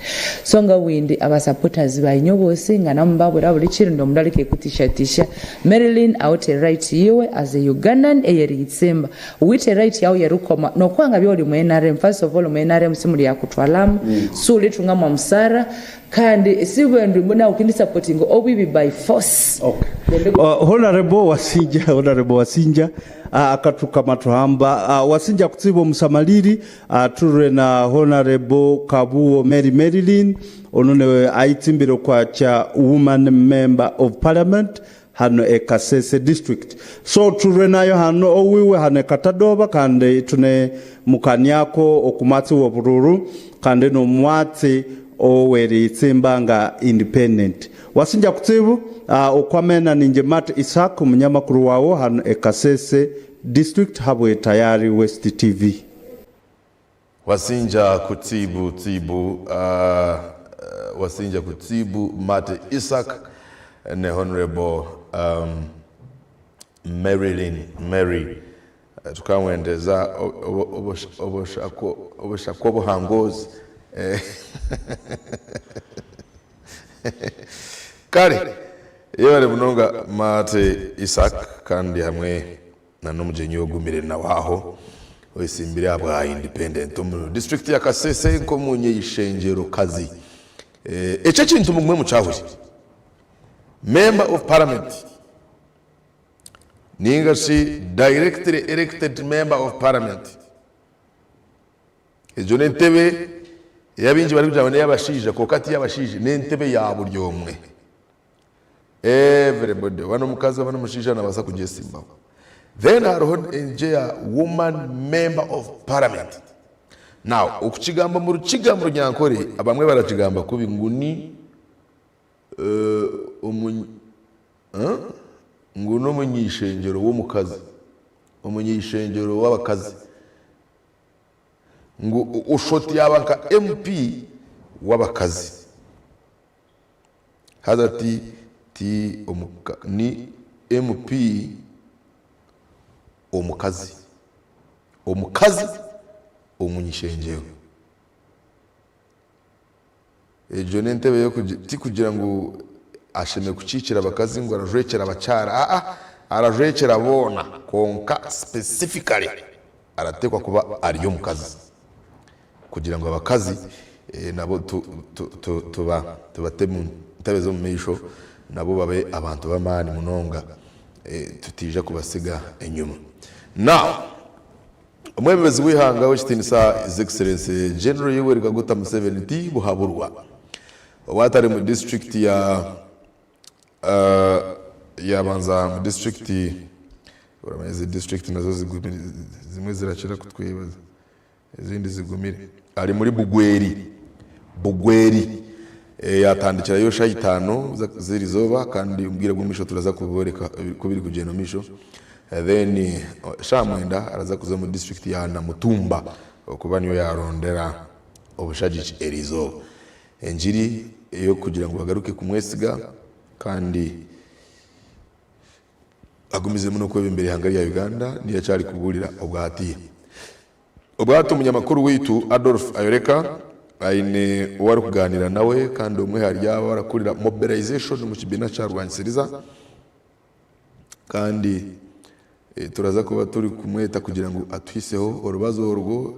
K: So nga windi aba supporters ba inyobosi nga namubabura buli kiri ndo mudalike kutishatisha. Marilyn out a right yiwe as a Ugandan eyeri itsimba. Wite right yao yerukoma nokwanga byoli mu NRM. First of all mu NRM simuli yakutwalamu. Suli tunga mwa musara kandi sibwe mbona ukindi supporting obibi by force.
O: Okay. Honorable Wasinja, Honorable Wasinja akatuka matuhamba Wasinja kutsibo musamaliri aturwe na Honorable Kabuo Mary Marilyn onone aitsimbiro kwa cha woman member of parliament hano e Kasese district. So turwe nayo hano owiwe hano katadoba kandi tune mukanyako okumatsi wo bururu kandi no mwatsi oweri tsimbanga independent. Wasinja kutsibu okwamena ninje Matt Isaac umunyamakuru wawo hano e Kasese district habwe tayari West TV.
E: Wasinja kutibu tibu Wasinja kutibu Matt Isaac ne Honorable Marilyn Mary tukamwendeza obushako buhangozi kale yebale munonga Matt Isaac kandi hamwe na n'omugenyi ogumire nawe aho wesimbire abwa independent mu district ya Kasese nko munye ishengero kazi ekyo kintu mugumwe mucyahuri member of parliament ninga si directly elected member of parliament ejo n'entebe yabingi bari kugira ngo n'iy'abashije kuko ati y'abashije n'entebe ya buri omwe everybody bano mukazi bano mushija nabasa kujesimbaho. Then hariho enje ya woman member of parliament. Now okukigamba mu rukiga mu runyankore abamwe barakigamba kubi ngu ni ngu n'omunyishengero w'omukazi, omunyishengero w'abakazi, ngu ushoti yaba nka MP w'abakazi haza ti ti omuka, ni MP omukazi, omukazi omunyishengero. Ejo n'entebe yo ti kugira ngu asheme kukiikira abakazi ngu arajwekera abakyara, aa arajwekera boona konka specifically aratekwa kuba ari omukazi kugira ngu abakazi nabo tubate mu ntebe zo mu maisho nabo babe abantu b'amaani munonga tutija kubasiga enyuma. Now omwebembezi w'ihanga w'ekitiinisa His Excellency General Yoweri Kaguta Museveni ti buhaburwa obu atari mu district ya yabanza mu district uramenya izi district nazo zigumire, zimwe zirakira kutwibaza izindi zigumire. Ari muri Bugweri, Bugweri yatandikirayo shayitano ziri zoba kandi umbwire bw'umisho turaza kuboreka ko biri kugenda misho. Then shamwenda araza kuza mu district ya Namutumba okuba niyo yarondera obushagiki erizo enjiri yo kugira ngo bagaruke kumwesiga kandi agumizemu n'okwebembera ihanga rya Uganda niyo akyari kuburira obwati. Obwati omunyamakuru witu Adolf Ayoreka aine uwari kuganira nawe kandi umwe hari yaba barakurira mobilization mu kibina cya Rwansiriza kandi turaza kuba turi kumweta kugira ngo atwiseho urubazo urwo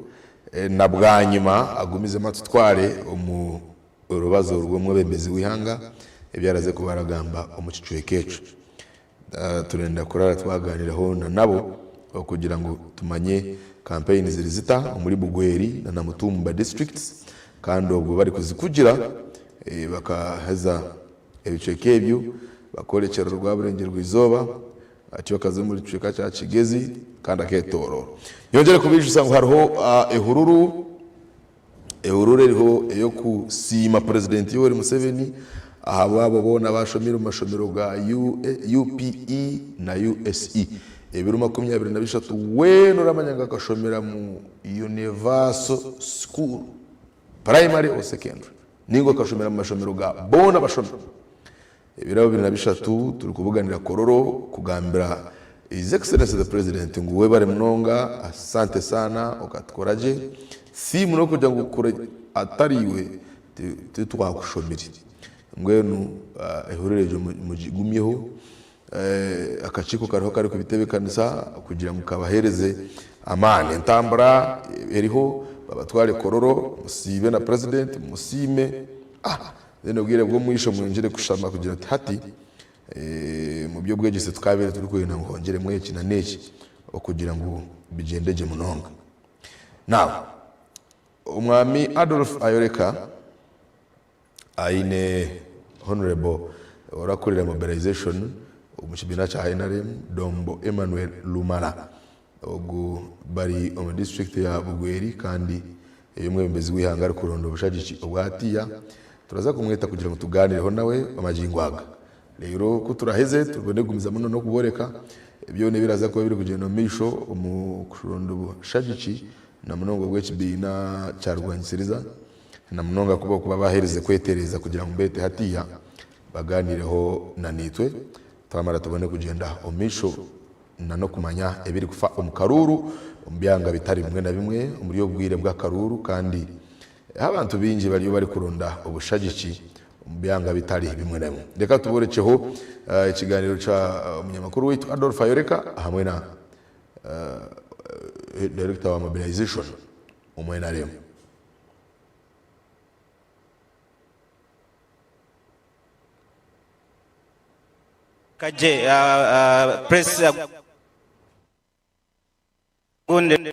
E: na bwanyuma agumizemo atutware omu urubazo rw'omwebembezi w'ihanga ebyaraze kubaragamba omu kicweka ekyo. Turenda kurara twaganiraho na nabo kugira ngo tumanye campaign ziri zita omuri Bugweri na Namutumba districts kandi obwo bari kuzikugira bakaheza ebicweka ebyo bakorekera rwaburengerwa izooba ati bakaza muri kicweka kya Kigezi kandi aketororo. Nyongere kubijusa ngu hariho ehururu, ehururu eriho eyokusiima President Yoweri Museveni ahabwabo boona bashomire omu mashomero ga UPE na USE ebiro 23 weena oramanya ngu akashomera mu Universal School. primary or secondary ninga okashomera mu mashomero ga boona bashomi. Ebiro 23 turikubuganira Kololo kugambira His Excellency the President ngu webare munonga, asante sana okatukora gye, theme nokugira ngu kuri atari iwe titwakushomire. Mbwenu ehuriro egyo mugigumyeho. Akakiiko kariho karikubitebekanisa kugira ngu kabahereze amaani. Entambura eriho babatware Kololo musiibe na President mumusiime. Then obwire bw'omwisho mwongyere kushama kugira oti hati omu by'obwegyese tukabaire turikwenda ngu hongyeremu eki na n'eki okugira ngu bigyende gye munonga. Now, Omwami Adolf Ayoreka aine Honourable orakurira mobilisation omu kibiina kya nrm Dombo Emmanuel Lumala. Ogu bari omu disiturikiti ya Bugweri kandi ei omwebembezi w'eihanga arikuronda obushagiki obwa hatiiya. Turaza kumweta kugira ngu tugaanireho nawe amagingo aga. Reero ku turaheze tubone kugumizamu n'okubooreka byona ebiraza kuba birikugyenda omu maisho omu kuronda obushagiki na munonga obw'ekibiina kya Rwanisiriza na munonga ku barikuba baaherize kwetereeza kugira ngu beete hatiiya bagaaniireho na naitwe twamara tubone kugyenda omu maisho na n'okumanya ebirikufa omu karuuru omu byanga bitari bimwe na bimwe omuri obu bwire bw'akaruuru kandi abantu baingi bariyo barikuronda obushagiki omu byanga bitari bimwe na bimwe. Reka tuborekyeho ekiganiro kya omunyamakuru waitu Adolf Ayoreka hamwe na Director wa Mobilization omu NRM.
P: Kagye press gundi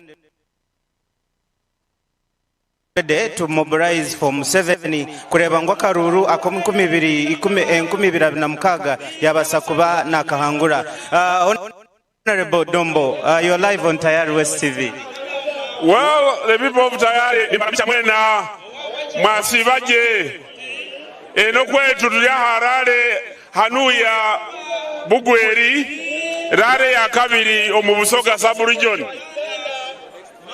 P: ready to mobilize for Museveni kureeba ngu akaruuru ak'omu 2026 yabaasa kuba nakahangura. Honourable Dombo, you're live on Tayari West TV.
Q: Well, the people of Tayari nibaramisha mwena mwasiiba gye. Eno kwetu turi aha rally hanuya Bugweri, rally ya kabiri omu Busoga sub-region.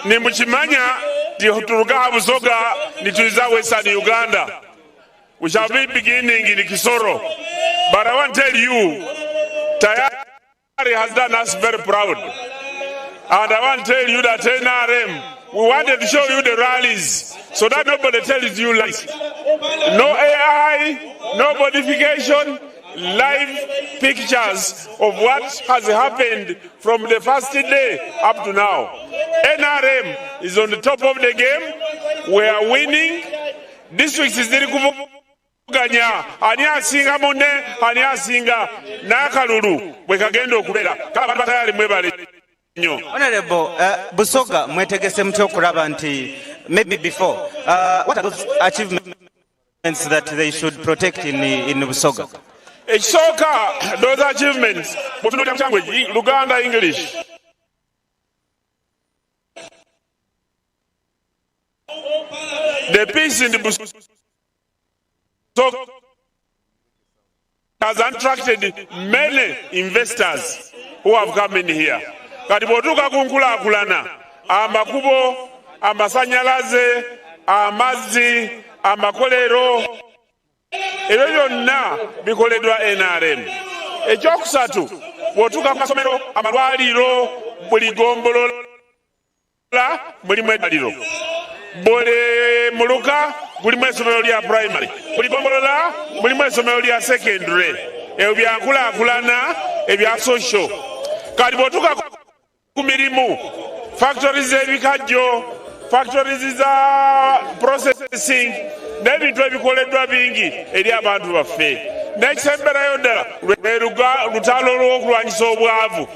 Q: Nimukimanya tituruga aha Busoga nitwiza Western Uganda. We shall be beginning in Kisoro. But I want to tell you, Tayari has done us very proud. And I want to tell you that NRM, we wanted to show you the rallies so that nobody tells you lies. No AI, no modification, live pictures of what has happened from the first day up to now. NRM is on the top of the game. We are winning. Districts ziri kuvuganya ani asinga munne ani asinga n'akalulu bwe kagenda okubeera kale abantu batayali mwebale nnyo.
P: Honorable, Busoga mwetegese mutya okulaba nti maybe before what are those achievements that they should protect in Busoga?
Q: Ekisooka those achievements bw'otunuulira mu language Luganda English The peace in Busoga has attracted many investors who have come in here. Kati bw'otuuka ku nkulaakulana, amakubo, amasanyalaze, amazzi, amakolero, ebyo byonna bikoleddwa nrm. Ekyokusatu, bw'otuuka ku masomero, amalwaliro, buli gombolola mulimu eddwaliro, buli muluka gulimu essomero lya primary, buli gombolola mulimu essomero lya secondary. Ebyo byankulaakulana ebya social. Kati bw'otuuka ku mirimu, factories z'ebikajjo, factories za processing n'ebintu ebikoleddwa bingi eri abantu baffe. N'ekisemberayo ddala lwe lutalo lw'okulwanyisa obwavu.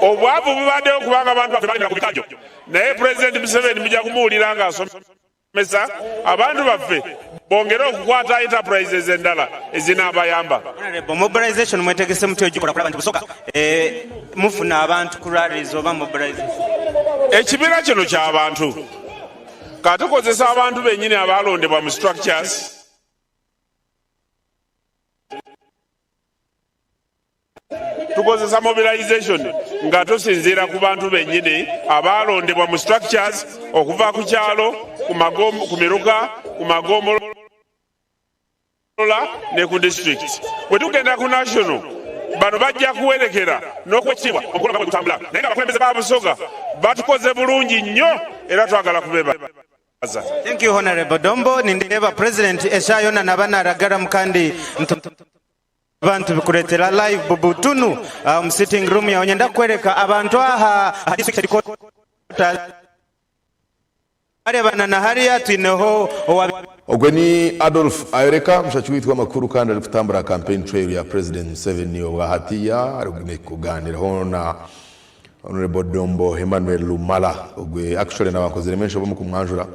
Q: Obwavu bubaddewo kubanga abantu baffe balimira ku bikajjo, naye Pulezidenti Museveni mujja kumuwulira ng'asomesa abantu baffe bongere okukwata enterprises endala ezinaabayamba.
P: Honorable, mobilization mwetegese mutya ogikola kulaba nti Busoga mufuna abantu ku rallies oba mobilization?
Q: Ekibiina kino kya bantu, ka tukozesa abantu bennyini abaalondebwa mu structures. Tukozesa mobilization nga tusinziira ku bantu bennyini abaalondebwa mu structures okuva ku kyalo ku miruka, ku magombolola ne ku disitulikiti. Bwe tugenda ku national, bano bajja kuwerekera n'okuwa ekitiibwa omukolo nga bwe gutambula. Naye nga abakulembeze ba Busoga batukoze bulungi nnyo era twagala kubeebaza.
P: Thank you Honorable Dombo. Nindeeba President eshaaha yoona naaba naragaramu kandi nituba nitubikureetera live butunu omu sitting room yaawe. Nyenda kukworeka abantu aha aha district headquarters. Wareebana na hariya twineho owa.
E: Ogwe ni Adolf Ayoreka, omushaki waitu w'amakuru kandi arikutambura campaign trail ya President Museveni obwahatiya arikuganiraho na Honourable Dombo Emmanuel Lumala. Ogwe actually naba nkoziremu enshobe omu kumwanjura.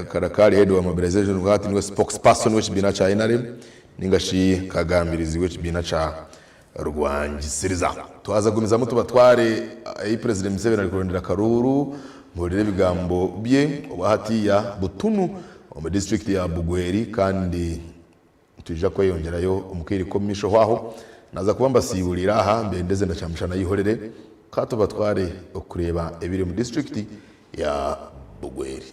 E: Akara kari head wa mobilization obwa hati niwe spokesperson w'ekibiina kya NRM ninga shi kagambirizi w'ekibiina kya Rwangisiriza. Twaza kugumizamu tubatware ahi President Museveni arikurondera akaruuru, muhurire ebigambo bye obwa hatiya butunu omu disiturikiti ya Bugweri kandi nitwija kweyongyerayo omu kaire k'omu maisho hwaho. Naza kuba mbasiiburiire aha mbendeze na Kyamushana Aihorere ka tubatware okureeba ebiri omu disiturikiti ya Bugweri.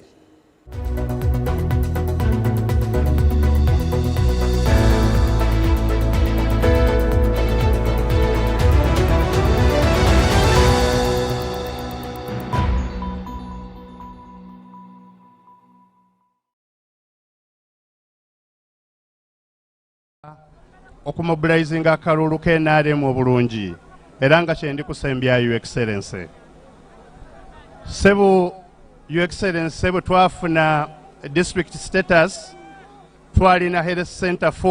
R: Okumobilizinga akaruuru ka NRM oburungi era nga kyendi kusembya Your Excellency. Sebo Your Excellency bwe twafuna district status twalina health center 4.